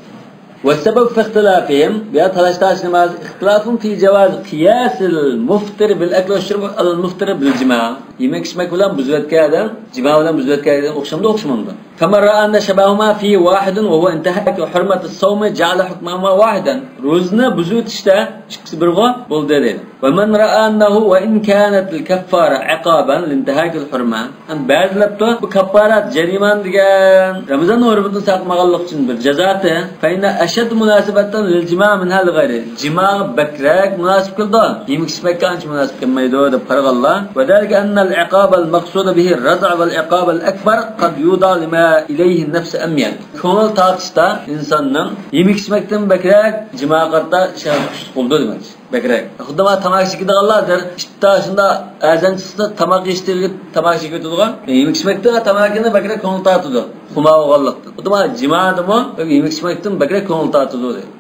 والسبب في اختلافهم، بۇ يەردە تالاش تارتىش نېمە؟ اختلاف في جواز قياس المفطر بالأكل والشرب على المفطر بالجماع. يېمەك ئىچمەك بىلەن بۇزۇۋەتكەن ئادەم جىما بىلەن بۇزۇۋەتكەن ئادەم ئوخشامدۇ، ئوخشىمامدۇ؟ فمن رأى أن شبههما فيه واحد وهو انتهاك حرمة الصوم جعل حكمهما واحدا. روزىنى بۇزۇۋېتىشتە ئىككىسى بىرغۇ بولدى دەيدۇ. ومن رأى أنه وإن كانت الكفارة عقابا لانتهاك الحرمة. ئەمدى بەزىلەپتۇ، بۇ كاپپارەت، جەرىمانە دېگەن رامىزاننىڭ ھۆرمىتىنى ساقلىمىغانلىق ئۈچۈن بىر جازاتى. فإن أشد مناسبة للجماع منها لغيره. جىماغا بەكرەك مۇناسىپ كېلىدۇ. يېمەك ئىچمەككە ئانچە مۇناسىپ كەلمەيدۇ دەپ قارىغانلار. وذلك أن العقاب المقصود به الردع والعقاب الأكبر قد يوضع لما إليه النفس أميل. كۆڭۈل تارتىشتا ئىنساننىڭ يېمەك ئىچمەكتىن بەكرەك جىماغا قارىتا شەھۋەت كۈچلۈك بولىدۇ دېمەكچى. بەكرەك. خۇددى مانا تاماكا چېكىدىغانلاردۇر. ئىپتا شۇنداق ئەزان چىقسا تاماق يېيىشتىن ئىلگىرى تاماكا چېكىۋېتىدىغان. يېمەك ئىچمەكتىن تاماكىنى بەكرەك كۆڭۈل تارتىدۇ. خۇمار بولغانلىقتىن. خۇددى مانا جىمادىمۇ يېمەك ئىچمەكتىن بەكرەك كۆڭۈل تارتىدۇ دەيدۇ.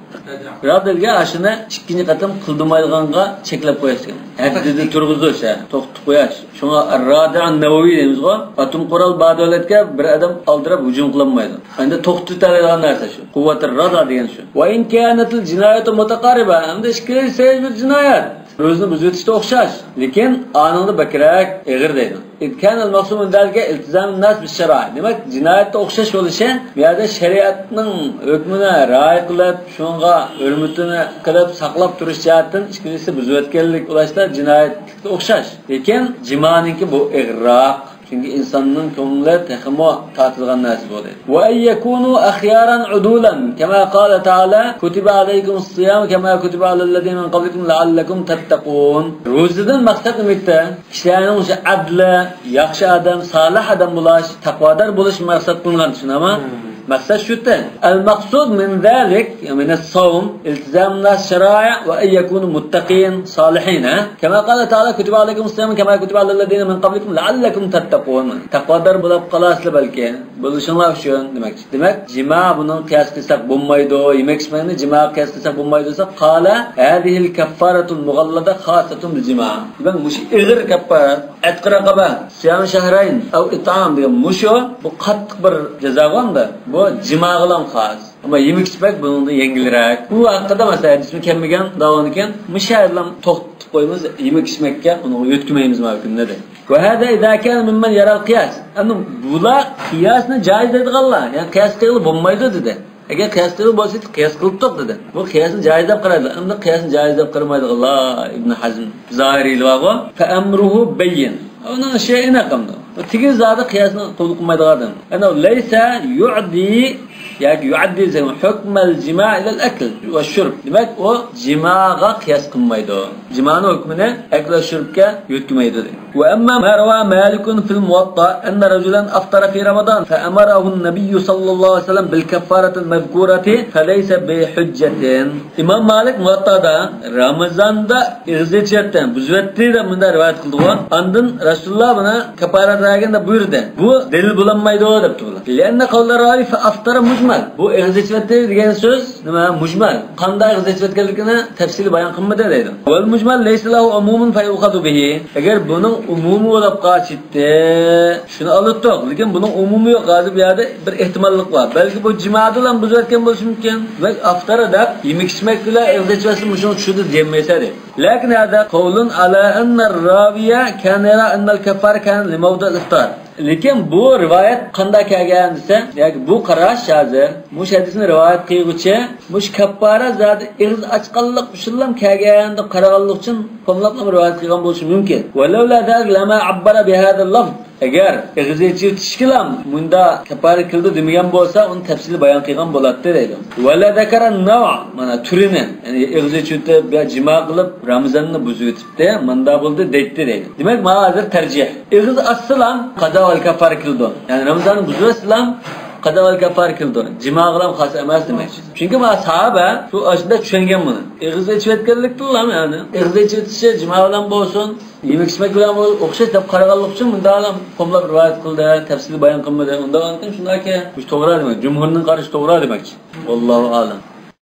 رابىلگە ئاشۇنى ئىككىنچى قېتىم قىلدۇرمايدىغانغا چەكلەپ قويۇش دېگەن. ھەددىدە تۇرغۇزۇش، ھە، توختىتىپ قويۇش. شۇڭا رادىئان نەۋەۋى دەيمىزغۇ، ئاتوم قورال بار دۆلەتكە بىر ئادەم ئالدىراپ ھۇجۇم قىلالمايدۇ. ئەمدى توختىتالايدىغان نەرسە شۇ. قۇۋۋەتۇر رادىئا دېگەن شۇ. وإن كانت الجناية متقاربة. ئەمدى ئىككىلىسى بىر جىنايەت. روزىنى بۇزۇۋېتىشتە ئوخشاش. لېكىن ئانىڭدا بەكرەك ئېغىر دەيدۇ. إذ كان المقصود من ذلك التزام الناس بالشرائع. دېمەك، جىنايەتتە ئوخشاش بولۇشى، بۇ يەردە شەرىئەتنىڭ ھۆكمىنى رىئايە قىلىپ، شۇنىڭغا ھۆرمىتىنى قىلىپ، ساقلاپ تۇرۇش جەھەتتىن ئىككىلىسى بۇزۇۋەتكەنلىك ئۇلاشتا جىنايەتلىكتە ئوخشاش. لېكىن جىمانىڭكى بۇ ئېغىرراق. چۈنكى ئىنساننىڭ كۆڭلى تېخىمۇ تارتىدىغان نەرسە بۇ دەيدۇ. وأن يكونوا أخيارا عدولا كما قال تعالى كتب عليكم الصيام كما كتب على الذين من قبلكم لعلكم تتقون. روزىدىن مەقسەت نېمە؟ كىشىلەرنىڭ شۇ ئەدلى، ياخشى ئادەم، سالىھ ئادەم بولۇش، تەقۋادار بولۇش مەقسەت قىلىنغان، چۈشىنەما؟ مەقسەت شۇ. المقصود من ذلك، من الصوم، التزام الناس الشرائع وأن يكونوا متقين صالحين. كما قال تعالى كتب عليكم الصيام كما كتب على الذين من قبلكم لعلكم تتقون. تەقۋادار بولۇپ قالارسىلەر بەلكى. بولۇشۇڭلار ئۈچۈن دېمەكچى. دېمەك، جىما بۇنىڭ قىياس قىلساق بولمايدۇ، يېمەك ئىچمەكنى جىماغا قىياس قىلساق بولمايدۇ دېسە، قال هذه الكفارة المغلظة خاصة بالجماع. دېمەك، مۇشۇ ئېغىر كەپپارەت، ئەتقى رەقەبە، سىيام شەھرەين ئەۋ ئىتئام دېگەن مۇشۇ، بۇ قاتتىق بىر جازاغۇ ئەمدى. بۇ جىماغىلا خاس. ئەمما يېمەك ئىچمەك بۇنىڭدىن يەڭگىلرەك. بۇ ھەققىدە مەسىلە ھەدىسمۇ كەلمىگەن، داۋامىكەن مۇشۇ يەردىلا توختىتىپ قويىمىز، يېمەك ئىچمەككە ئۇنىڭغا يۆتكىمەيمىز ماۋۇ كۈندە دەيدۇ. وهذا إذا كان ممن يرى القياس. ئەمدى بۇلار قىياسنى جائىز دەيدىغانلار، يەنى قىياس قىلغىلى بولمايدۇ دېدى. ئەگەر قىياس قىلغىلى بولسا قىياس قىلىپ تۇر دېدى. بۇ قىياسنى جائىز دەپ قارايدۇ. ئەمدى قىياسنى جائىز دەپ قارىمايدىغانلار ئىبن ھەزم زاھىرىيلار بارغۇ. فأمره بين. ئۇنىڭ ئىشى ئېنىق ئەمدى. ئۇ تېگىز زادى قىياسنى قوبۇل قىلمايدىغان ئادەم. أنه ليس يعدي ياكى يعدي دېسەم، حكم الجماع إلى الأكل والشرب. دېمەك، ئۇ جىماغا قىياس قىلمايدۇ. جىمانىڭ ھۆكمىنى ئەكل ۋە شۇربكە يۆتكىمەيدۇ. وأما ما روى مالك في الموطأ أن رجلا أفطر في رمضان فأمره النبي صلى الله عليه وسلم بالكفارة المذكورة فليس بحجة. ئىمام مالىك مۇۋەتتادا رامىزاندا ئېغىز ئېچىۋەتتى، بۇزۇۋەتتى دەپ مۇنداق رىۋايەت قىلدىغۇ. ئاندىن رەسۇلۇللا بۇنى كاپپارەت بەرگىن دەپ بۇيرۇدى. بۇ دەلىل بولالمايدۇ دەپتۇ بۇلار. لأن قول الراوي فأفطر مجمل. بۇ ئېغىز ئېچىۋەتتى دېگەن سۆز نېمە؟ مۇجمەل. قانداق ئېغىز ئېچىۋەتكەنلىكىنى تەپسىلىي بايان قىلمىدى دەيدۇ. والمجمل ليس له عموم فيؤخذ به. ئەگەر بۇنىڭ ئومۇمى بولۇپ قالسىدى، شۇنى ئالاتتۇق. لېكىن بۇنىڭ ئومۇمى يوق. ھازىر بۇ يەردە بىر ئېھتىماللىق بار. بەلكى بۇ جىمادىلا بۇزۇۋەتكەن بولۇشى مۇمكىن. دېمەك، ئافتارا دەپ يېمەك ئىچمەك بىلەن ئېغىز ئېچىۋەتسە مۇشۇنى چۈشىدۇ دېيەلمەيسەن دەيدۇ. لكن هذا قول على أن الراوي كان يرى أن الكفارة كان لموضع الإفطار. لېكىن بۇ رىۋايەت قانداق كەلگەن دېسە، ياكى بۇ قاراش ھازىر مۇشۇ ھەدىسنى رىۋايەت قىلغۇچى مۇشۇ كەففارە زادى ئېغىز ئاچقانلىق ئۈچۈنلا كەلگەن دەپ قارىغانلىقى ئۈچۈن قوملاپلا رىۋايەت قىلغان بولۇشى مۇمكىن. ولولا ذلك لما عبر بهذا اللفظ. ئەگەر ئېغىز ئېچىۋېتىشكىلا مۇندا كەففارە كېلىدۇ دېمىگەن بولسا، ئۇنى تەپسىلىي بايان قىلغان بولاتتى دەيدۇ. ولذكر النوع، مانا تۈرىنى، يەنى ئېغىز ئېچىۋېتىپ يا جىما قىلىپ رامىزاننى بۇزۇۋېتىپتى، مۇندا بولدى دەيتتى دەيدۇ. دېمەك، مانا ھازىر تەرجىھ. ئېغىز ئاچسىلا قازا ۋەل كەففارە كېلىدۇ. يەنى رامىزاننى بۇزۇۋەتسىلا قازا ۋەل كەففارە كېلىدۇ. جىماغىلا خاس ئەمەس دېمەكچى. چۈنكى مانا ساھابە شۇ ئاشۇنداق چۈشەنگەن بۇنى. ئېغىز ئېچىۋەتكەنلىكتىنلا، يەنى ئېغىز ئېچىۋېتىشى جىما بىلەن بولسۇن، يېمەك ئىچمەك بىلەن ئوخشاش دەپ قارىغانلىقى ئۈچۈن مۇنداقلا قوملاپ رىۋايەت قىلدى، تەپسىلىي بايان قىلمىدى. ئۇنداق ئانىكىن شۇنداكى، مۇشۇ توغرا دېمەك، جۇمھۇرنىڭ قارىشى توغرا دېمەكچى. ۋاللاھۇ ئەلەم.